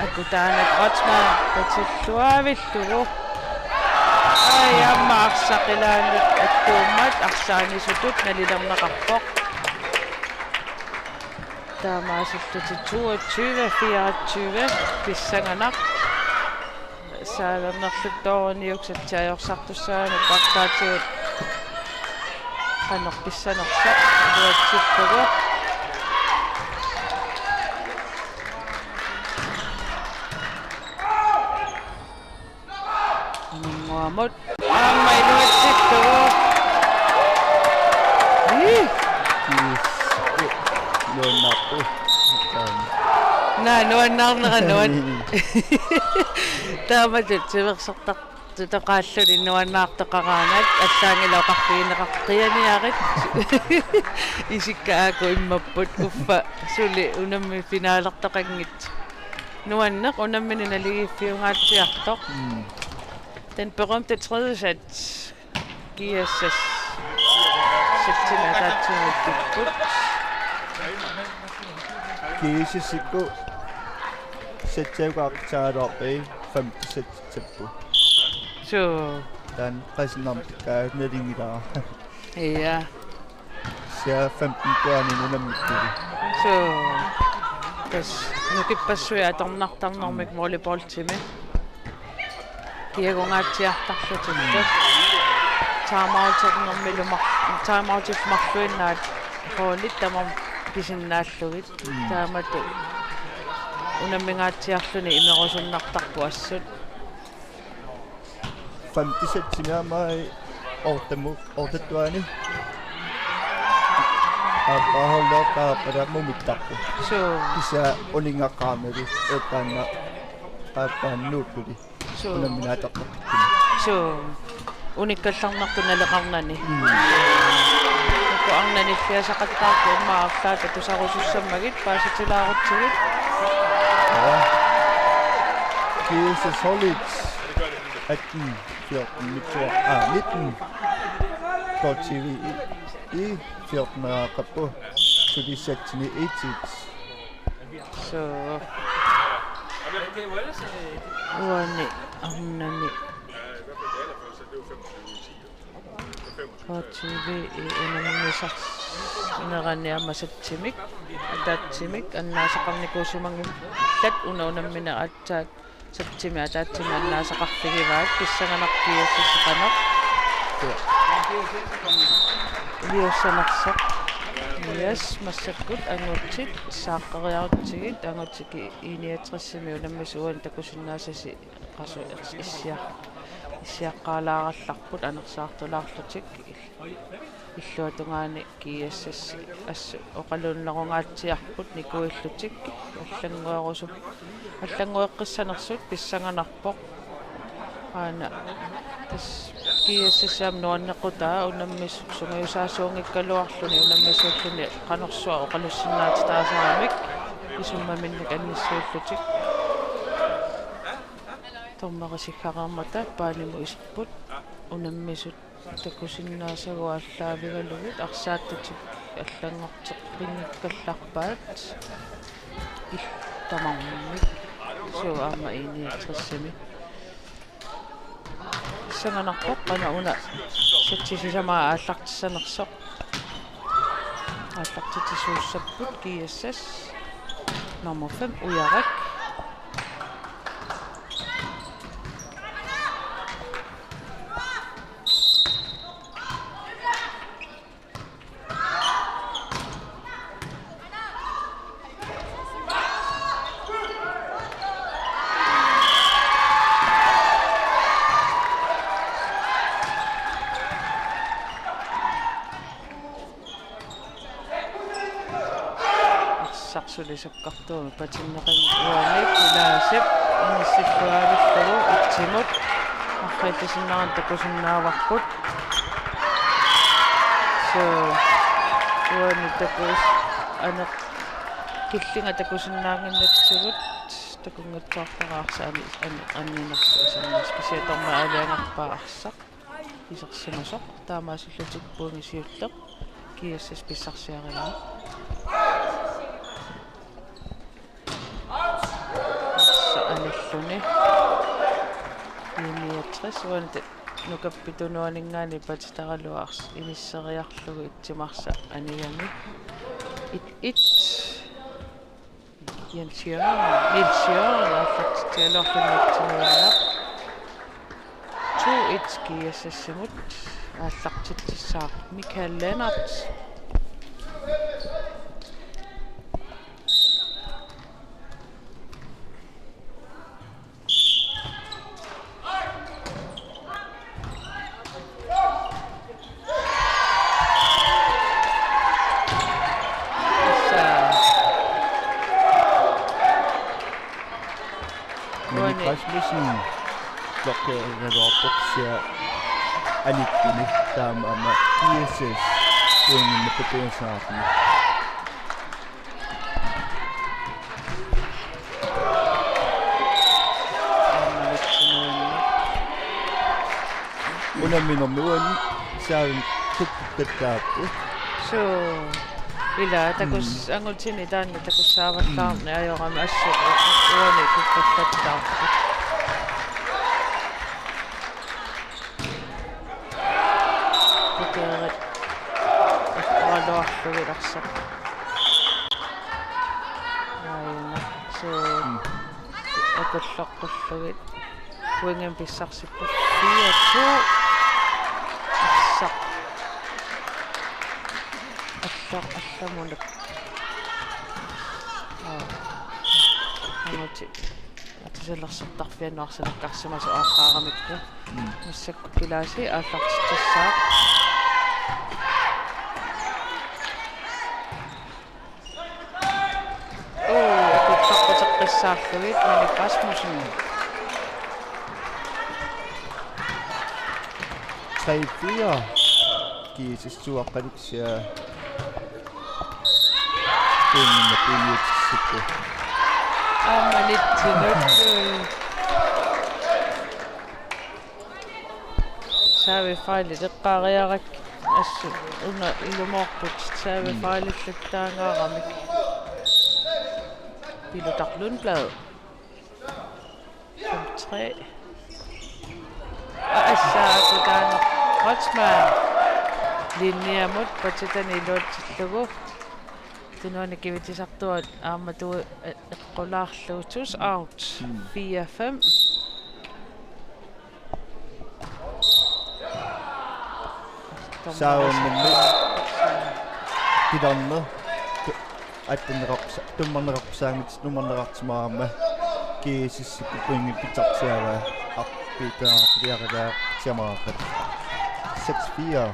Akutaana Kreutzmann patilluaavillugu. Ai, aamma arsaq ilaanut attuummat arsaanisutut nalilerneqarpoq. Taamaasillutik toogtyve fireogtyve pissanganaq. Saalernerluttooruniuk satsiajorsartussaanut paartaatigut qanoq pissanersoq iluatsillugu. Anannguamut. Aamma iluatsillugu. Ii. Kiis. Nuannaarpu. Naa, nuannaarnera nuan-. Taamatut timersortartoqaalluni nuannaartoqaraangat, allaanngilaq oqarfigineqartoq qianiarit. Isikka aajuku immapput, uffa suli unammi finalertoqanngitsoq. Nuanneq unammineq naligiiffiungaatsiartoq. Mm. Den berømte tredje sats. G S S. Satsinik ataatsimut ipput. G S S-ikkut satsiakkut aqqutigaluarpai femte satsissapput. Suu. Taanna qasinnarmik kaanerinngilara. Ja. Sia femten pointinik unammikkuni. Suu. Tassa nukippassuit atornartarnermik volleyballtimi. Kiagungaatsiartarlutillu. Timeouternermilu mar-, timeoutillu marluinnaat holdit tamarmik pisinnaallugit. Mm. Taamatut unammingaatsiarluni imerusunnartarput assut. Femte satsimi aamma ottemut, ottettuani. Aappaa holdertaa palaamut mittarpu. Suu. Kisianni uninngaqqaarami eqqaanna aappaa nuuttuli. Suu. Unamminaateqqaqqikkunik. Suu. Unikkallarnartut naleqarnani. Mm. Uku arnanilliasaqattaartut immaqa arlaata tusarusussammagit paasitilaarutsigit. Ja. G S S holdit atten fjorten, mit to, ah, nitten. K T V I fjorten aaqappu. Suli satsini et et. Suu. Uani arnani. K T V unammisarnerani aamma satsimik, ataatsimik annaasaqarnikuusimagillat una unammineq aatsaat satsimi ataatsimik annaasaqarfigivaat, pissanganarpoq G S S qanoq iliussanersoq. Yes, massakkut angutsit saaqqeriarutsigit, angutsit I niogtresimi unammisut uani takusinnaasasi qasu issiaq-, issiaqqaalaarallarput anersaartulaarlutik. Illuatungaani G S S assut oqaluunnerungaatsiarput nikuillutik allannguerusu-, allanngueqqissanersut pissanganarpoq. Aana tassa G S S aamma nuannequtaa unammisut sungiusaasuunngikkaluarluni unammisuulluni qanorsuaq oqalussinnaatitaasaramik isummaminnik annissuullutik. Dommerit siggareermata paanimut iserput unammisut takusinnaasagut aallaavigalugit arsaattatik allanngorteqqinngikkallarpaat il-, tamarmik. Suu aamma I niogtresimi. Pissanganarpoq qanoq una satsi sisamaa aallartissanersoq. Aallartitsisuussapput G S S. Nummer fem, Ujarak. Arsaq suli sakkartuumik patinneqanngilaq, uani Kilaasip inissilluavillugu ettimut arriillisinnaanngitsoq takusinnaavarput. Suu, uani takus-, aneq-, killinga takusinnaannginnatsigu takunngitsoorpara arsaq ani-, ani-, anninersoq iserneq, specielt dommerit aalajangerpaat arsaq isersimasoq, taamaasillutik pointit siulleq G S S pissarsiarigaa. Arsaq anilluni. I niogtres uani nukappi tunuaninngaanniit patitaraluarsi inisseriarlugu ettimut arsaq anigami. Et et. Jens Jørgen, Niels Jørgen, aallartitsialuarluni attinuinnaq. To et G S S-imut, aallartitsissaaq Michael Lennert. Tassa. Malik Rasmussen. Klokke er boksia. Anikkuni taamaammat G S S. Uinginnappi piusaarni. Unamminermi uani saavik tuttuttaappu. Suu. Ila takus. Mm. Angutini taanna takussaavallaarni ajorami assut uani tuttuttaappu. Kukerit. Eqqoraluarlugit arsaq. Aajuna. Suu. Mm. Akulloqqullugit. Wingimik pissarsippoq. Fire to. Arsaq. Alla-, allamunak. Aa. Angutit. Atisalersortarfianut arsalakkarsimasoq aaqqaaramikku. Mm. Massakkut Kilaasi aallartitsissaaq. Uu, akulloqquteqqissaarlugit Malik Rasmussen. Tre fire. G S S-uaqqaluksiaa. Tunngaviussippoq. Aamma nitsinut. Servicefejlit eqqaariarakkit assut una ilumoorput servicefejlillattaangaaramik. Pilutaq Lundblad. Fem tre. Og assut Kutaano Kreutzmann. Linjemut patitani iluatsillugu. Tunuani kivitsisartuat aamma tui eqqulaarlugu, TuS out. Mm. Fire fem. Saavunnermi. Pilarneq. Tu-, attenneqarpusa-, tummarneqarpusaanngitsoq, tummarneqarsimavoq aamma. GSS-ikkut pointit pitsarsiavaa. Arpiitaa, piarilaa, siamaqat. Seks fire.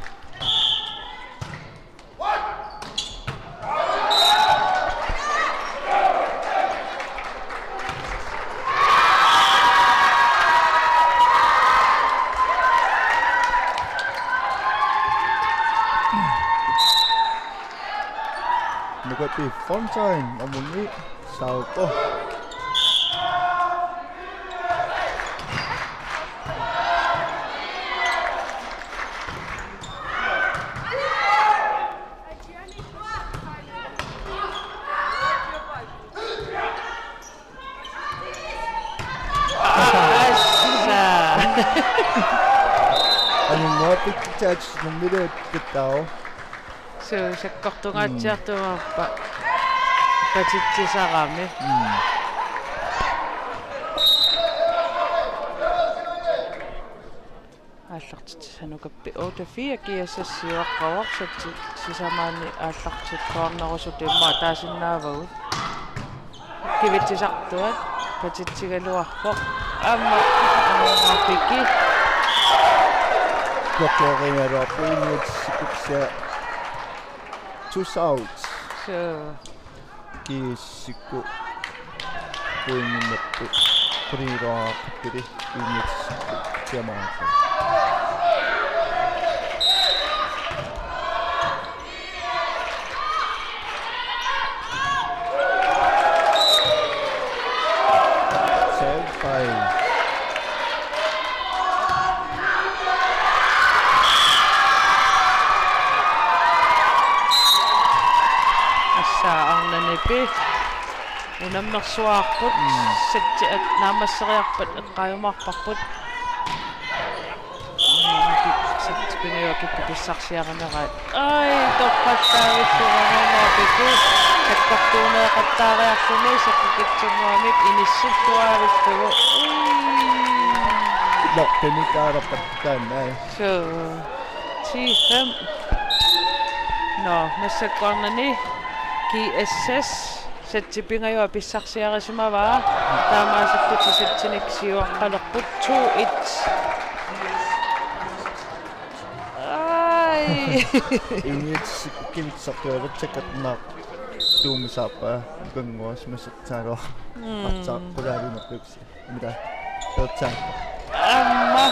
Nuka P. Fontain, nummer ni, saavuppoq. Assa. Aninngua pitsaat nummilaat pitsaavoq. Suu, sakkortungaatsiartuumaarpa patitsisarami. Mm. Aallartitsisarami Nuka P. Otte fire, GSS siuaqqavoq, sisamaanni aallartikkuarnerusutut immaqa taasinnaavagut. Kivitsisartuat patitsigaluarpoq. Aamma Piki. Blokerigaluarpoq, inuit sikuksia. TuS out. Suu. GSS-ikkut pointinnut quliilaarpili, inuit siamaarput. Save by. Assa, arnanipi unammersuaarput. Mm. Setti-, at-, naammasseriarpat eqqaajumaarparput. Setti pingajuat kikkut pissarsiarineraat. Ai, torrallaavissumamana Piki. Sakkortuuneeqattaariarluni, saqqukitsunnguamik inissilluaavillugu. Ui. Lortini taarappat taanna, ai. Suu. Ti fem. Nå, massakkornani GSS setti pingajuat pissarsiarisimavaa. Taamaasillutik settinik siuaqqalerput, to et. Ai. Inuit sikukivitsartualatsakkatnaaq tuumisaappa kanguas masatsaalo. Mm. Atsaqqulaavinerluksi. Mida? Aamma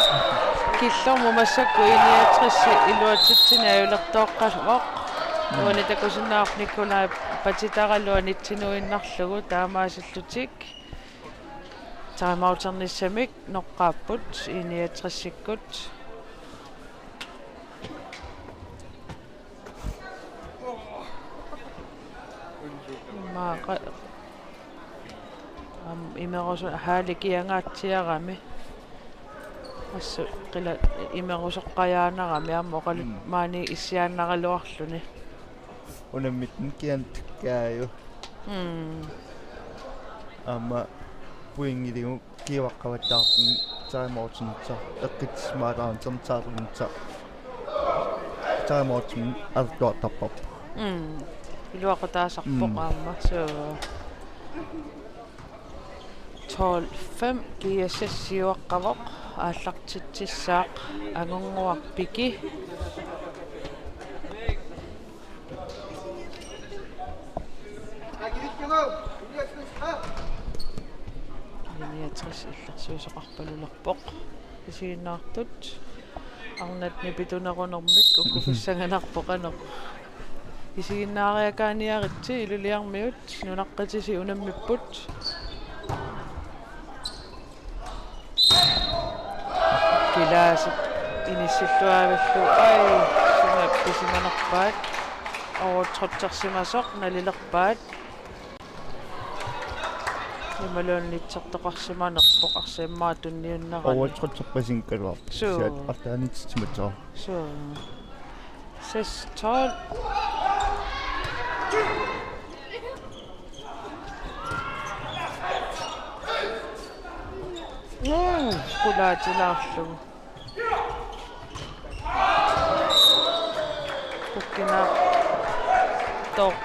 killormut massakkut I-niogtres iluatsitsineq ajulertooqqavoq. Mm. Uani takusinnaavarput Nikolaj patitaraluaq nitsinuinnarlugu, taamaasillutik timeouternissamik noqqaapput I-niogtresikkut. Immaqa, am, imerusu-, haali kiangaatsiarami. Assut qila imerusoqqajaanarami, aamma oqalu-, mm, maani issiaannaraluarluni. Unammittut kiantikkaaju. Mm. Aamma pointiligit kiuaqqavattaartumik timeoutinnissaq eqqissisimaalaarnissaq, timeoutinnissaq. Timeoutinik atorluartarparput. Mm. Iluaqutaasarpoq, mm, aamma. Suu. Tolv fem, GSS siuaqqavoq, aallartitsissaaq Angunnguaq Piki. I-niogtres illersuisoqarpalulerpoq. Isiginnaartut arnat nipitunerunermik uku pissanganarpoq qanoq. Isiginnaariakaaniaritsi, Ilulissarmiut nunaqqatisi unammipput. Kilaasik inissilluaavillugu, ai, suna pisimanerpaat. Overtrotsersimasoq nalilerpaat. Imaluunniit itsertoqarsimanerpoq, arsamik tunniunnerani. Overtrotserpasinngikkaluarpoq. Suu. Kisianni arlaannik titsimatsiaq. Suu. Seks tolv. Mm, qulaatilaarlugu. Pukkinaartoq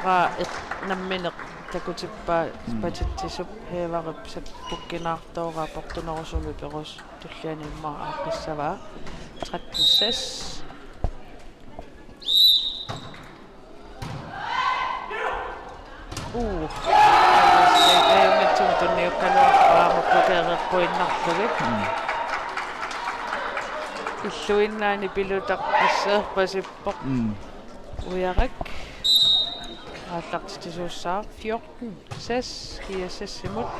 raa eq nammineq takutippaa. Mm. Patitsisup Heevarip sap pukkinaartooraa portunerusumik perus. Tulliani immaqa aaqqissavaa. Tretten seks. Uu. Ajunngitsigut tunniukkaluarput aamma blokereqquinnarlugit. Mm. Illuinnaani Pilutaq asseerpasippoq. Mm. Ujarak. Aallartitsisuussaaq fjorten seks G S S-imut.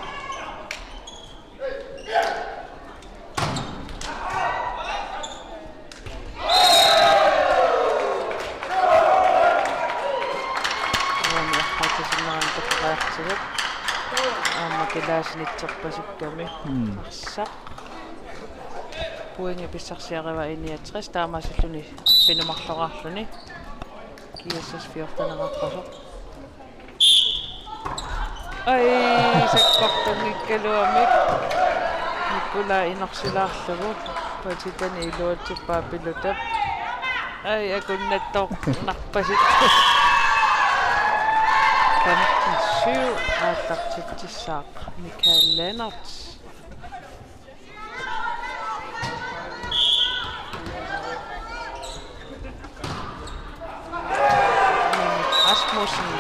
Uani arpaatisinnaanngilaq toqqaariartigu. Aamma kilaasinitserpasikkami. Mm. Arsaq. Pointi pissarsiarivaa enogtres taamaasilluni pinumarlorarluni. G S S fjortenerarpasoq. Ai, sakkortunngikkaluamik. Nikolai inersilaarlugu. Patitani iluatsippaa Pilutap. Ai, akunnattoornarpasippoq. Femten syv aallartitsissaaq Michael Lennert. Rasmussen.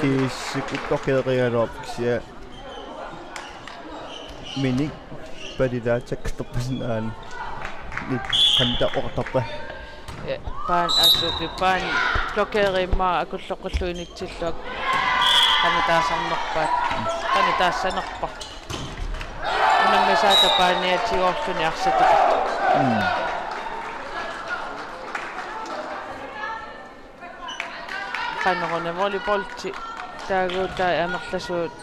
Kiissikuttoqeerigaluarput kisianni minik palilaatsak torpasinaan. Nit qanta ortarpa. Ja, paan asuki, paan blokerimmaa akulloqqullugu initsillugu. Qanitaassarnerpaat. Qanitaassanerpa. Unammisaata paaniatigoorluni arsaq. Mm. Qanoruna volleyballi taaguutai amerlasuut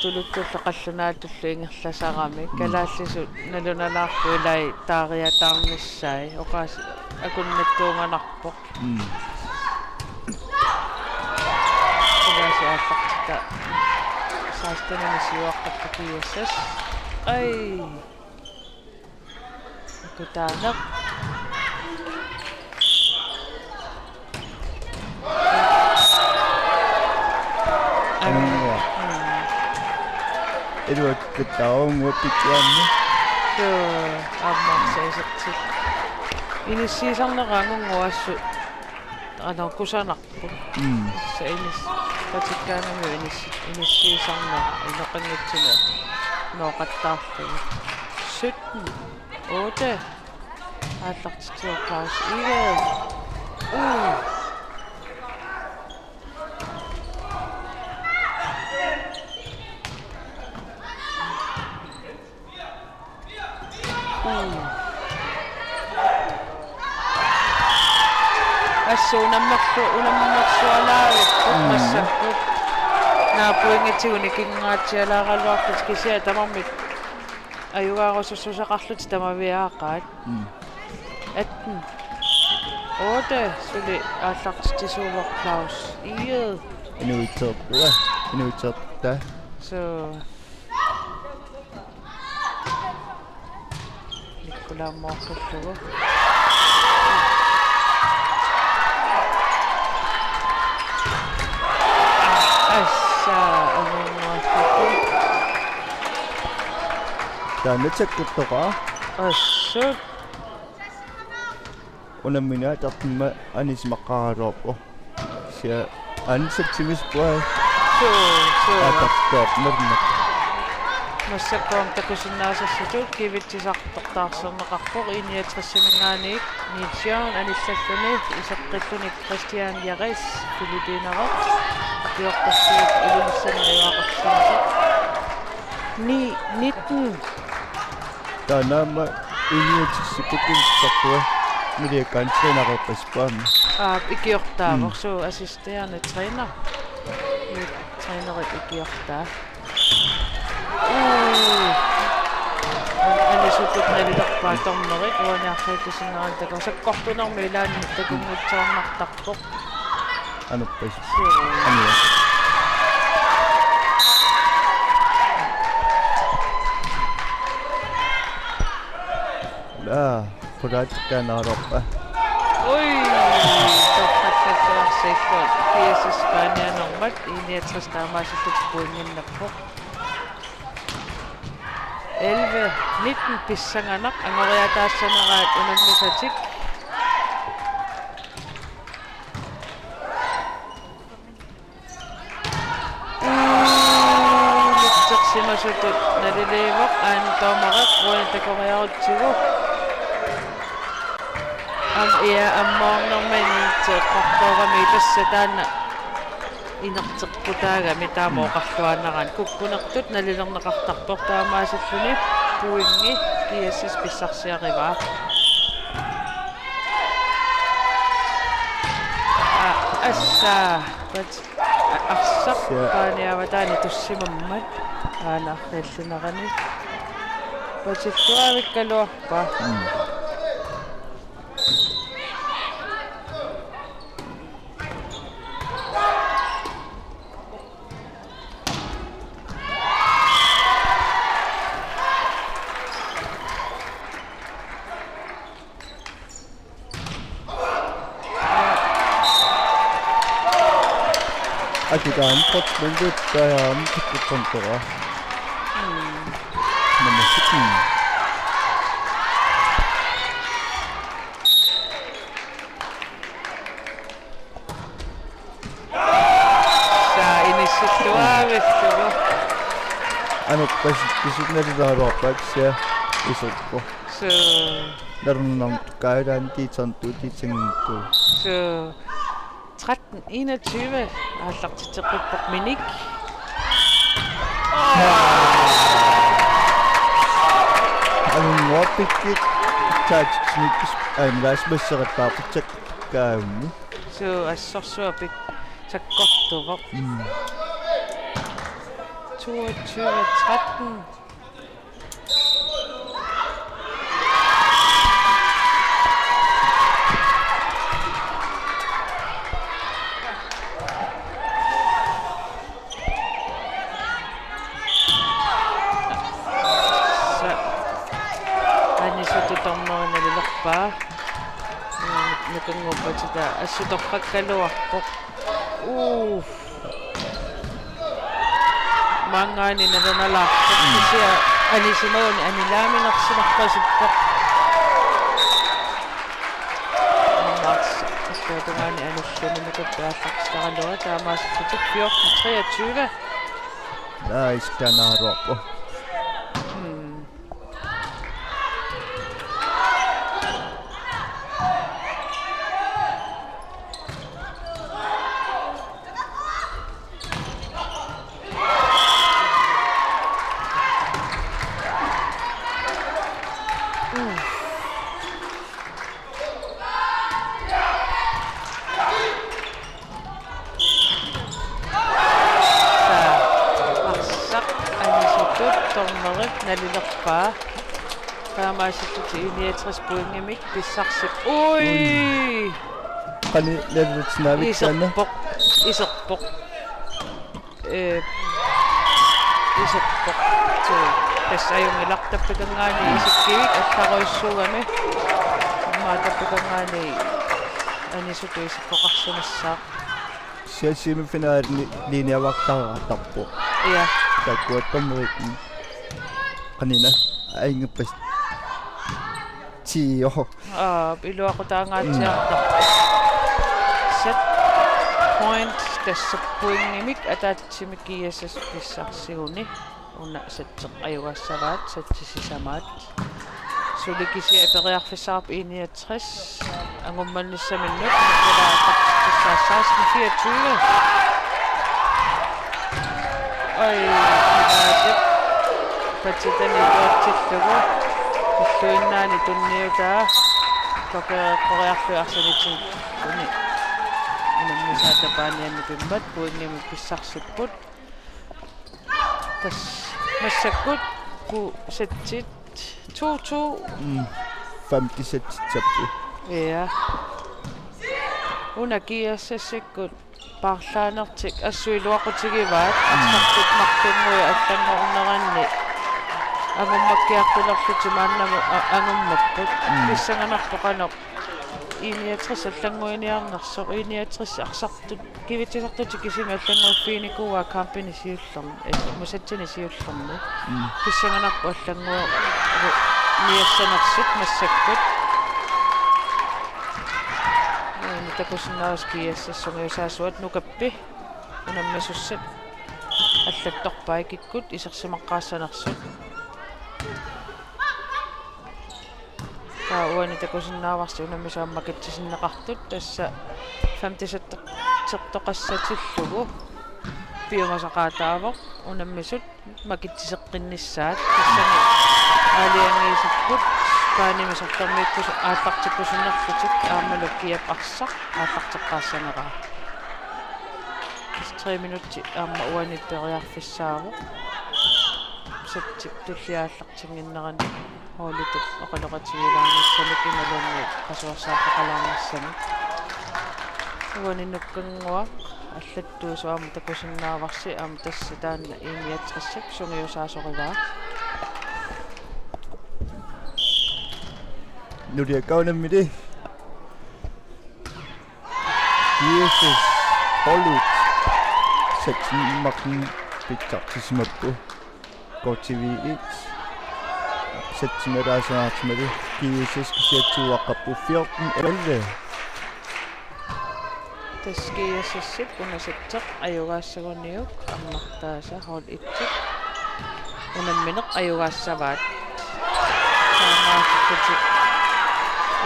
tuluttullu qallunaatullu ingerlasarami. Mm. Kalaallisut nalunalaarput ilai taariataarnissaat. Oqaas akunnattuunganarpoq. Mm. Ilaasi aallartitaq. Sekstenimi siuaqqapput G S S. Ai. Akutaaneq. Angua. Mm. Edward Kitaungu pikianni. Suu, aamma seisertik. Inissiisarnera angunnguassu. Ano kusanaq. Mm. Sa inis-, patikkaanami inis-, inissiisarnera inoqanngitsumik nooqattaarlugu. Sytten otte. Aallartitsivoq Claus Egede. Uh. Assut unammersu-, unammersualaarpoq. Mm. Massakkut. Naappuinngitsiguni kingaatsialaaraluarput kisianni tamarmik ajugaarusussuseqarlutik tamaviaaqaat. Mm. Atten otte suli aallartitsisuuvoq Claus Egede. Inuitseertua. Inuitseertaa. Suu. Nikkulaammoortullugu. Assa, angunnguarlugu. Taanna takkuttoqaa. Assut. Unammineq tartimma anisimaqqaaraluarpoq. Sia ansatsimispuai. Suu, suu. Atartuarnerneq. Massakkormiut takusinnaasassutut kivitsisartoq taarserneqarpoq enogtresiminngaanniit Niels Jørgen anillalluni iseqqilluni Christian Jares Filippinerit. Ikiorpassuit Ilulissani najugaqarsimasoq. Ni nitten. Taanna aamma enogtresip pukkissartua Maria Kantrinareerpasippoq aamma. Aap, ikiortaavoq. Mm. Suu, assisterende træner. Trænerit ikiortaa. Uu. Anisutut nalilerpaat dommerit uani arriitsusinnaanerani takuuk sakkortunermik ilaanni takunngitsoornartarpoq. Anorpasippoq. Suu. Ania. Aa, qulaatsikkaannarulerpa. Ui, torrallatsiarsiikkut P S S Spanianermat I niogtres taamaasillutik pointinnappoq. Elleve nitten pissanganaq angoriataassaneraat unammisatik. Uu, nitsersimasutut naliliivoq, aana dommerit uani takoriarutsigu. Am, ia, ammoornermi nitseqqartoorami tassa taanna inerteqqutaagami taama Mm. oqarluaannaraanni. Kukkunertut nalilerneqartarpoq taamaasilluni pointi G S S pissarsiarivaa. Aa, assa. Pat-, a-, arsaq Sia. Paaniavataani tussimammat. Aana arriillinerani. Patilluavikkaluarpa. Mm. Akikaam Portlandip tajaam tikkukontoa. Mm. Nummer sytten. Saa inissilluavillugu. Anorpasippoq nalilerpaaq sia isorpoq. Suu. Nalorninarnermut kaajaan tiitsantu tiitsangintu. Suu. Tretten enogtyve aallartitseqqippoq Minik. Anunngorpikkit taatsinik ai maasmasseqattaarput sakkaammi. Suu assorsuaq pik-, sakkortuvoq. Mm. Toogtyve tretten. Sa-, anisutut dommerit nalilerpaat. Nukanngorpat tassa assut torrakkaluarpoq. Uu. Maanngaanniit nalunalaarpoq. Mm. Kisianni anisimaguni anilaaminarsimarpasippoq. Maannaat alluatungaani anilluni nukappiarlaqtaralugu taamaasillutik fjorten treogtyve. Nice, taannaruarpoq. Mm. Arsaq anisutut dommerit nalilerpaat. Taamaasillutik I niogtres pointimik pissarsippoq. Ui! Ui! Qanoq nalilersinnaavik taanna? Iserpoq. Iserpoq. Ee, iserpoq. Suu. Tassa ajunngilaq tappikanngaanniit isikkiviit allarujussuugami. Immaqa tappikanngaanniit anisutut isikkoqarsimassaaq. Kisianni semifinalimi linjeuartariaqartarpoq. Ja. Taakkua dommerit. Qanina. Aingippassuit. Tio. Aa, iluaqutaangaatsiartarpoq. Set point tassa pointimik ataatsimik G S S pissarsiguni. Una setteq ajugassavaat, seti sisamaat. Suli kisiat periarfissaqarpoq I niogtres. Angummanissaminnut. Seksten fireogtyve. Oj, kimaasip. Patsitani iluatsillugu. Illuinnaani tunniutaa. Tokereqqoriarlugu arsenalini. Unammisaata Paanianni pimmat pointimik pissarsipput. Tassa massakkut ku settit To to. Mm. Femte sæt, tabte. Ja. Una G S S-ikkut paarlaanertik assut iluaqutigivaat, mm, arsartut marlunnguit allanngorneranni angummakkiartulerlutik maannamut a-, angummapput. Mm. Pissanganarpoq qanoq I niogtres allannguiniarnersoq, I niogtres arsartut, kivitsisartut kisimik allannguiffiginikuuaat kampini siullerni, eh, musatsini siullerni. Mm. Pissanganarpoq allannguiniassanersut massakkut. Uani takusinnaavarsi G S S-ip sungiusaasuat Nukappi unammisussat allattorpaat ikikkut isersimaqqaassanersut. Taava uani takusinnaavarsi unammisut aamma makitsisinneqartut, tassa femte sæt-, sættertoqassatillugu piumasaqaataavoq unammisut makitsiseqqinnissaat, tassani aalajangiisukkut Spanimi sorlermiikkus-, aallartikkusunnerlutik aammalu Kiap arsaq aallarteqqaassaneraa. Tassa tre minutsit aamma uani periarfissaavoq. Sættip tullia aallartinnginnerani holditut oqaloqatigilaarnissamik imaluunniit qasuersaartaqalaarnissamik. Uani Nukkannguaq allattuusoq aamma takusinnaavarsi, aamma tassa taanna I niogtres-ip sungiusaasorivaa. Nuliakka unammili. G S S holdet seksten marken pitsartissimapput. K T V et seksten-imik ataaseq artimali G S S kisianni siuaqqapput fjorten elleve. Tassa G S S-ip una sætteq ajugaassaguniuk ammartaasa hold et-ip unammineq ajugaassavaat. Taamaalillutik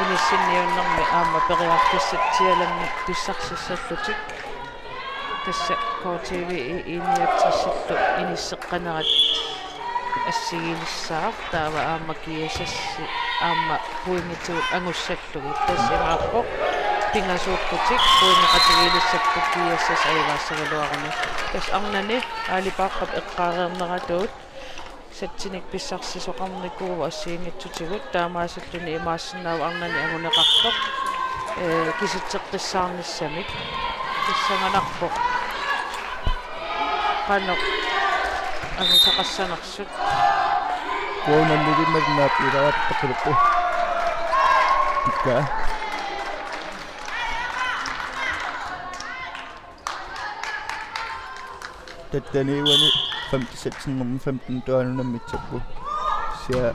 inissinniunnermi aamma periarfissatsialammik pissarsissallutik. Tassa K T V-ip I niogtres-illu inisseqqanerat assigiilissaaq, taava aamma G S S aamma pointitigut angussallugu. Tassa imaappoq pingasuukkutik pointeqatigiilissapput G S S ajugaassagaluaruni. Tassa arnani Aali Paaqqap eqqaareerneratuut sætsinik pissarsisoqarnikuuvoq assigiinngitsutigut, taamaasilluni imaassinnaavoq arnani anguneqartoq, ee, kisitseqqissaarnissamik. Pissanganarpoq qanoq angusaqassanersut. Kuuna milimmat naap ilavat takuluppu. Ikka. Tattani uani femten seksten nummer femten tuaanunammitsapput. Sia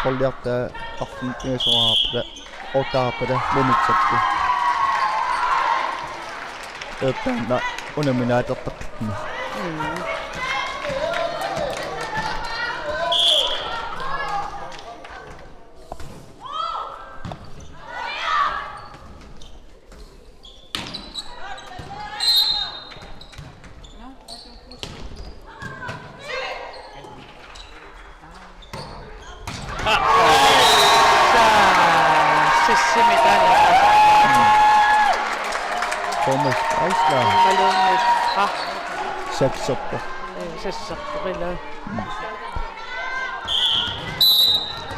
qulliartaa arfin pingasoraarpata otaarpata mumitsappu. Ettaanna unaminaattartaqqittuna. Mm. Sissimi taanna. Thomas Eisler. Malunni. Ah. Sassappo. Sassappo, ila.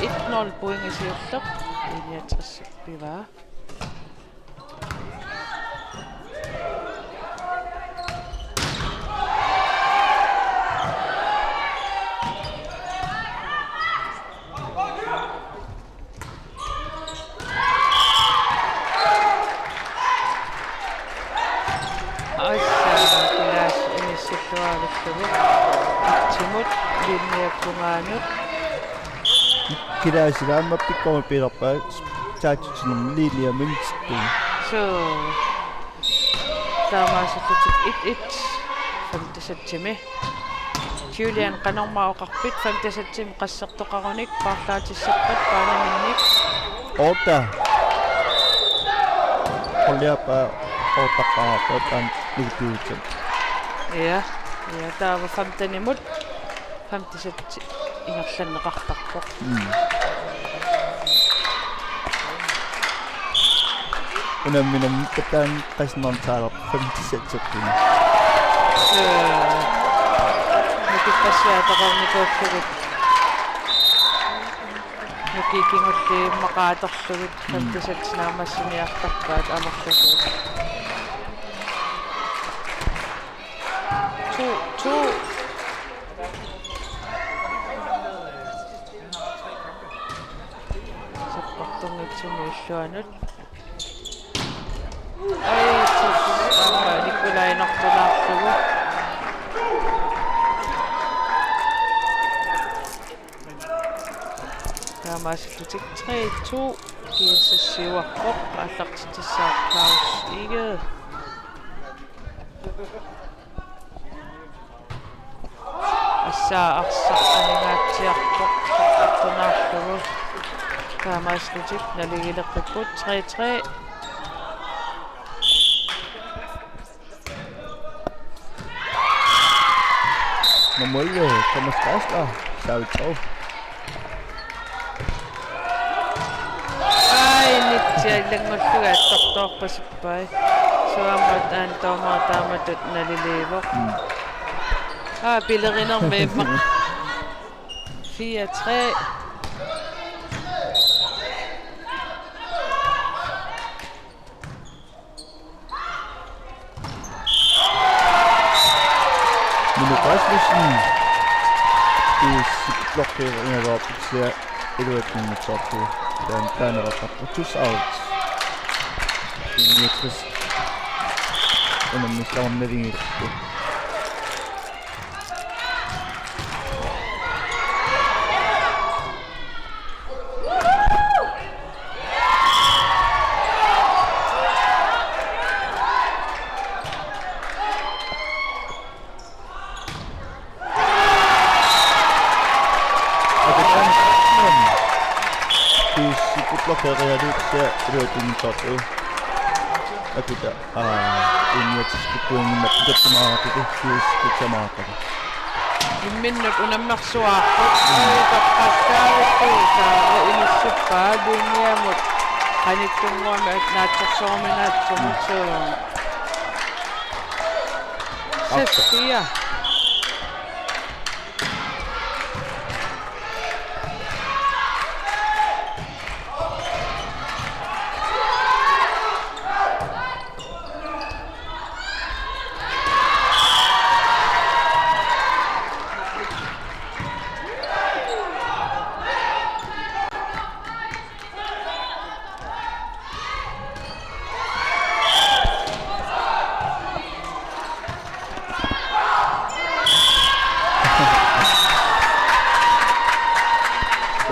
Et nul pointi siulleq. Linje tres pivaa. Assa, kilaas inissilluarlugu. Timut, linniakkungaanut. Kilaasilaamma pikkorupiilerpaa taatsutsinermi liiliamintsippu. Suu. Taamaasillutik et et femte sætimi. Julian, qanormaa oqarpit femte sætimi qassertoqarunik paarlaatissappat paanaminnik? Otte. Qulliarpaa ottaqqaarpaa paan nukittuutsan. Ja, ja, taava femtenimut. Femte sæt ingerlanneqartarpoq. Mm. Unamminermi taanna qassinartaalerpoq femte sæt. Ee. Nukippassuit atornikuullugit. Kingulliit immaqaat atorlugit, mm, femten seksten naammassiniartarpaat amerlasuut. To to. Sappartunngitsumik illuanut. Ai, sus, aamma Nikolai nortunaarlugu. Taamaasillutik tre to. G S S siuarpoq, aallartitsissaaq Claus Egede. Assaa arsaq aningaatsiarpoq, sappartunaarlugu. Taamaasillutik naligileqqipput, tre tre. Nummer elleve, Thomas Geisler, David Skov. Ai, nitsiat ilanngullugit attortorpasippai. Suaammat aamma dommeri taamatut naliliivoq. Mm. Aa, pilerinermi immaqa. Fire tre. Minu Rasmussen. Kiisik blokkeerigaluarpoq, kisianni iluatsinngitsoorlugu. Taanna taaneqartarpoq, two out. Niogtres. Unammissaarnaligipput. Kiisik blokkeerigaluarpoq, kisianni iluatsinngitsoorlugu. Akuta. Aa, Inuit pointimik tamakkua, G S S tamakkua. Imminnut unammersuarput, toqqassaavissuusaa, inissuppaa linjamut. Qanittunnguamik naatsorsuuminaatsugut. Sofia.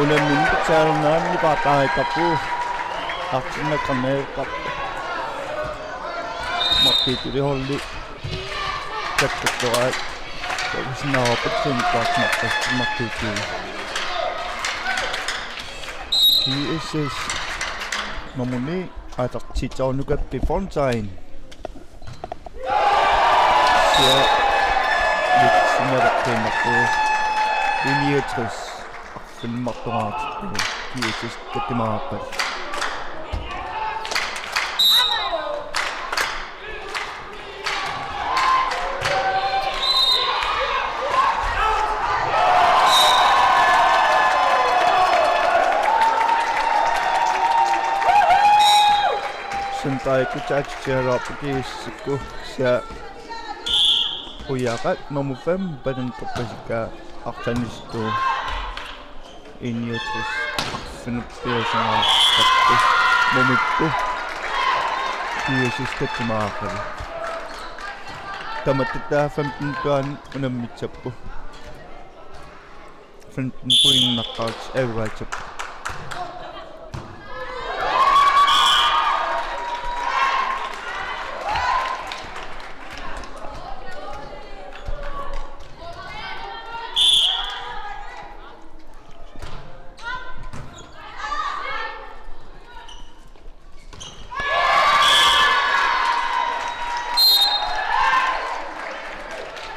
Unammineq pitsaalinermik paataarittarpugut. Artinnakkarneeqqap. Markiituli holdi. Takkuttooraat. Takusinnaavara pitsaanikuarsimapput markiituli. G S S. Nummer ni. Aatartiitsoornukappi Fontain. Sia. Litsinneraqqiinnarput. Inuit tres. Arfineq-marlungaartippugut. G S S kattimaarpat. Sundai kutaatitsiaraarput G S S-ikkut, kisianni ujaqqat nummer fem, panen toppasikka artanistoo. Inuit tres arfineq-marlungaartippugut. Mumipput. G S S kattimaarpaat. Tamatta femten tuan unammissapput. Femten pointinnartarput average.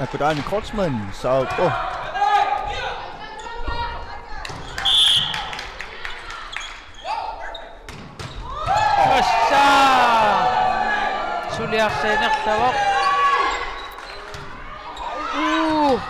Akutaani Kreutzmann, saappo. Assa! Suliarsiinertavoq. Uu.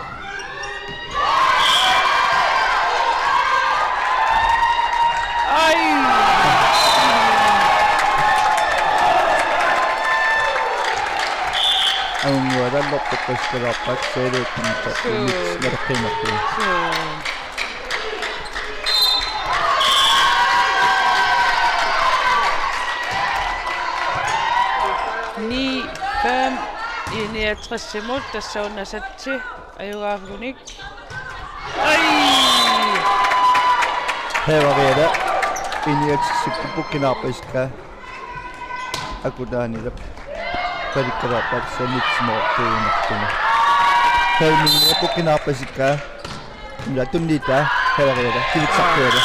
Allorput pasikalaarpaat, saaliuttumik Suu. Init naleqqiinnarlugu. Suu. Ni fem I niogtresimut, tassa una sætti ajugaaffigineq. Ai! Hevariala. I niogtres pukkinaarpasikkaa. Akutaanilap. Palikkaluarpaat sanitsimoortuinnartuni. Fem-inik pukkinaarpasikkaa. Ila tunnitaa. Hevariala. Kivitsartuala.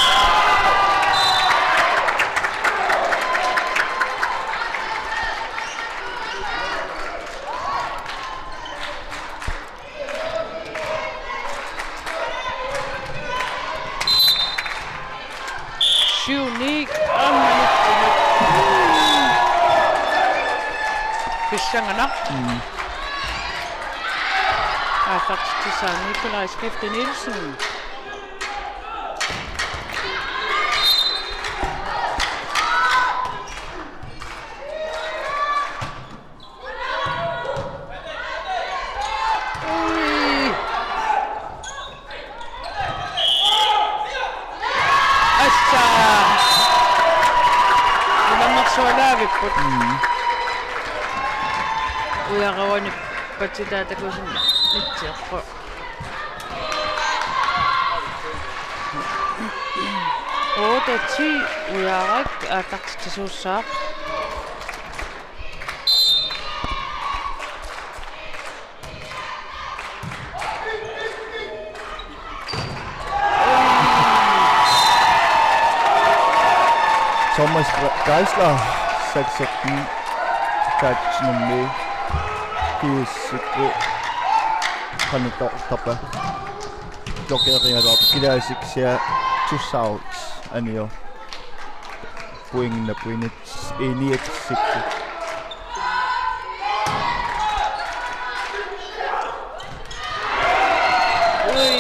Syv ni, aamma nitsimik. Pissanganaq. Mm. Aallartitsissaaq Nikolaj Skifte Nielsen. Ui. Assa. Unammersualaavipput. Mm. Ujaravani patitaatakusin nitsiarpoq. Otte ti Ujarak aallartitsisuussaaq. Thomas Geisler, seksten, Katsnumi, kiissikku, qanoq tortapa, blokeerigaluarpoq, kilaasiksiaq, two out, anio, pointina pointit, I niogtres. Ui.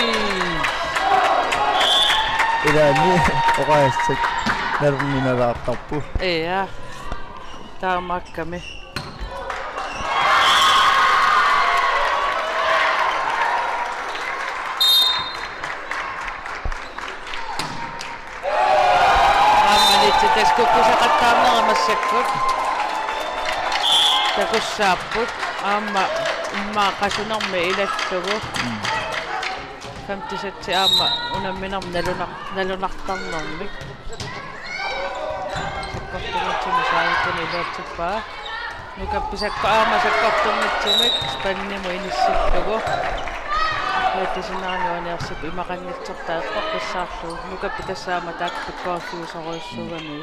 Ilaanni oqaassak nalorninalaartarput. Ja. Taamaakkami. Aamma nitsi tassa kukkusaqattaarnerat massakkut. Takussaapput. Aamma immaqa qasunermi ilallugu. Mm. Femte seks aamma unamminermi nalunar-, nalunartarnermik. Sakkortunnitsinni saajuttuni iluatsippaa. Nukappi sakko-, aamma sakkortunnitsimik spandimut inissillugu. Uattisinnaani uaniarsipput imaqanngitsortaa eqqorpassaarlugu. Nukappi tassa aamma taakku pikkoriffiusorujussuugami.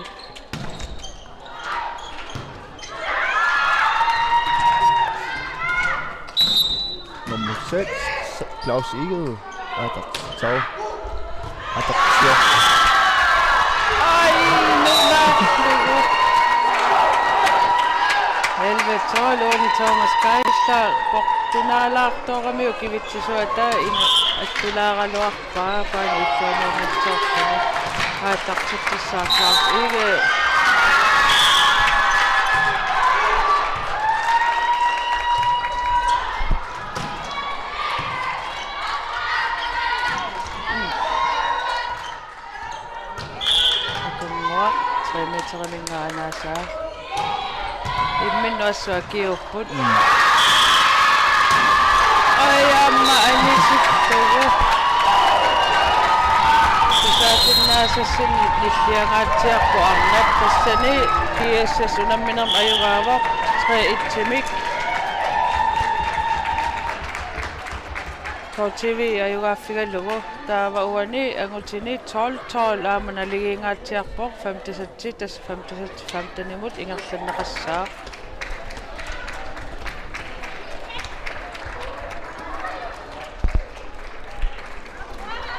Nummer seks, Claus Egede. Aatartitseq. Aatartitseq. Ai, nunaarlugu. Elleve tolv, Ole Thomas Geisler, portinaalaartorami ukivitsisuata ina attulaaraluarpaa, paani illuanuunnitsoortuni. Aatartitseq Claus Egede. Akunngua, tre meteriminngaannaasa. Imminnut assut akiuupput. Mm. Ai, aamma anisikkugu. Tusaasinnaasassinnik nilliangaatsiarpoq arnat, tassani G S S unamminermi ajugaavoq, tre et-imik. K T V ajugaaffigalugu. Taava uani angutini tolv tolv aamma naligiingaatsiarpoq, femte seks, tassa femte seks femtenimut ingerlanneqassaaq.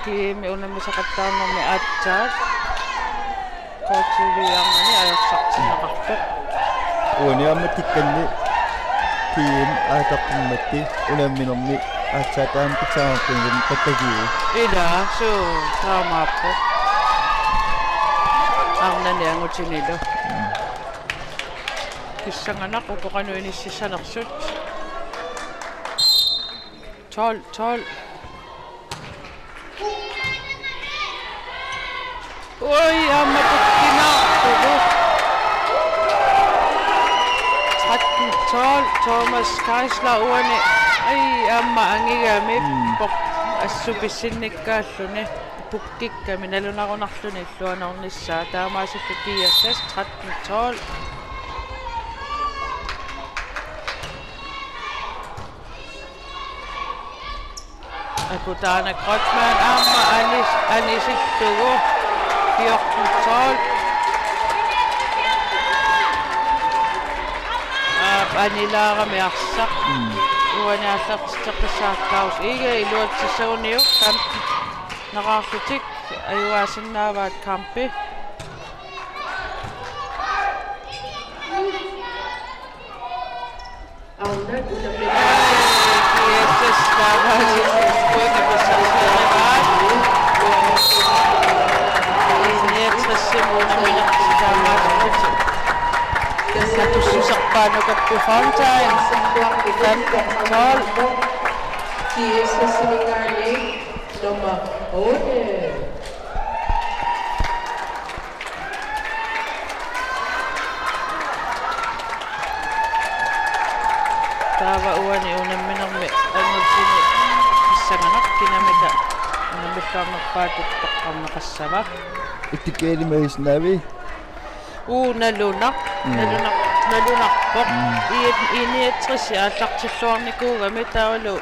P M unammisaqattaarnermi aatsaat. K T V-mi arnani ajorsartinneqarpoq. Uani aamma tikkanni P M aaqqimmat unamminermi aatsaat aamma pitsaarpinngilaq tattagiu. Ila, suu, taamaappoq. Arnani angutinilu. Pissanganaq uku qanoq inississanersut. tolv tolv. Ui, aamma tukkinartulu. Tretten tolv, Thomas Geisler uani. Ai, aamma angigami. Mm. Pok-, assut pissinnikkaalluni. Pukkikkami nalunarunarluni illuanornissaa. Taamaasillutik G S S tretten tolv. Akutaana Kreutzmann aamma anis-, anisillugu. Fjorten tolv. Aap, anilaarami arsaq. Mm. Uani aallartitseqqissaartaus. Ikke iluatsissaguniuk kamp-, neraarlutik ajuaasinnaavaat kampi. Tussuserpaanukappi Fontaine. Femten tolv. Nummer otte. Taava uani unamminermi angutini pissanganaq kinamita unammilluarnerpaatut toqqarneqassava. Ittikkaalimagissinnaavit? Uu, nalunaq, mm, nalunaq, nalunarpoq. Mm. I, I niogtres aallartilluarnikuugami taavalu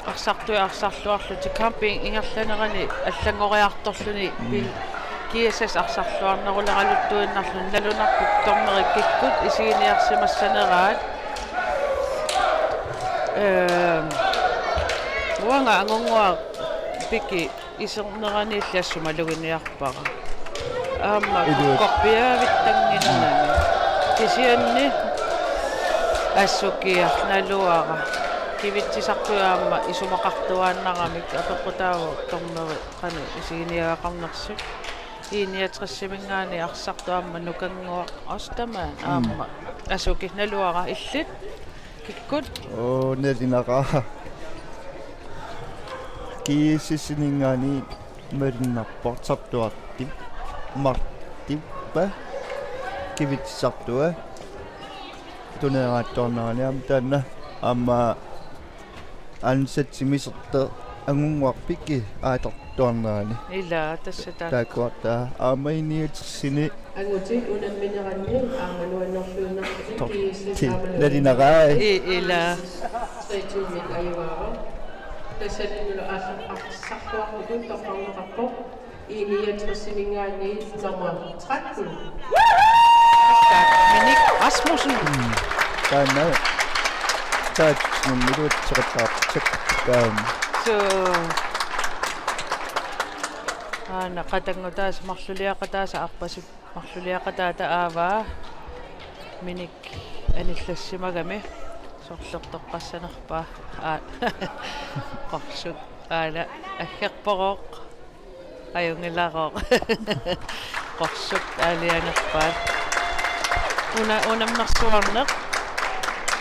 arsartui arsarluarlutik kampi ingerlanerani allanngoriartorluni. Mm. Pil-, G S S arsarluarneruleraluttuinnarluni nalunarpoq dommerit kikkut isiginiarsimassaneraat. Ehm, uanga Angunnguaq Piki iserneraniilli assut maluginiarpara. Aamma Iluat. Kukkorpiaavittanngimmat. Kisianni assukiaq naluara. Kivitsisartui aamma isumaqartuaannaramik apeqqutaavoq dommeri qanoq isiginiagaqarnersut. I niogtres-iminngaanniit arsartoq aamma Nukannguaq Ostermann. Mm. Aamma asuki naluara illit. Kikkut. Oo, nalinaqaaq. G S S-iminngaanniit malunnarpoq Sartuartip Martippa kivitsisartua tuneeraattuarnerani aamma taanna aamma ansatsimisertoq Angunnguaq Piki aallartuarnerani. Ila, tassa taak-, taakkuartaa aamma I niogtres-imi. Angutit unammineranni aamma nuannerluinnarlutik. Top ti. Nalinaqaaq. I-, ila. Tre to-mik ajugaavoq. Tassanilu aallartitseqqissaarluartutut toqqarneqarpoq. I niogtres-iminngaanniit nummer tretten. Minik Rasmussen. Mm. Taanna. Taanna miluatseqataarput taanna. Suu. Aana qatanngutaasa marluliaqataasa arpasippoq. Marluliaqataata aavaa Minik anillassimagami sorlertoqqassanerpaa. Aa. Qorsuk aala aggerporoq. Ajunngilaroq. Qorsuk aalajangerpaat. Una-, unammersuarneq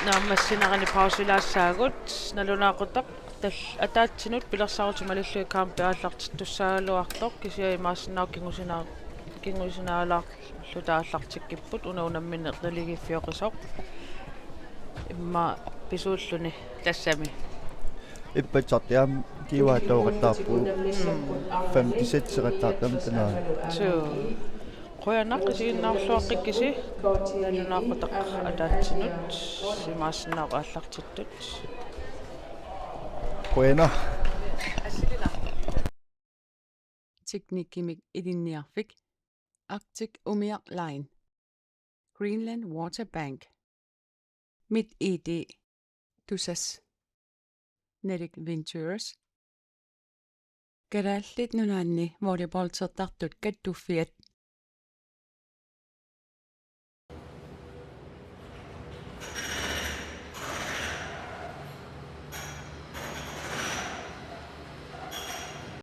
naammassinerani pausilaassaagut, nalunaaqutaq. Tal-, ataatsinut pilersaarutit malillugit kampi aallartittussaagaluartoq, kisianni imaassinnaavoq kingusina-, kingusinaalaarluta aallartikkipput, una unammineq naligiiffioqisoq. Immaqa pisuulluni tassami. Ippassartik aamma kiuaatooqattaarpugut. Mm. Femten-iseqattaartut aamma tanaana. Suu. Qujanaq isiginnaarluaqqikkisi, nalunaaqutaq ataatsinut, imaassinnaavoq aallartittut. Qujanaq. Teknikkimik ilinniarfik, Arctic Umiaq Line, Greenland Water Bank, MitID, Tusass, Nordic Ventures, Kalaallit Nunaanni volleyballtertartut kattuffiat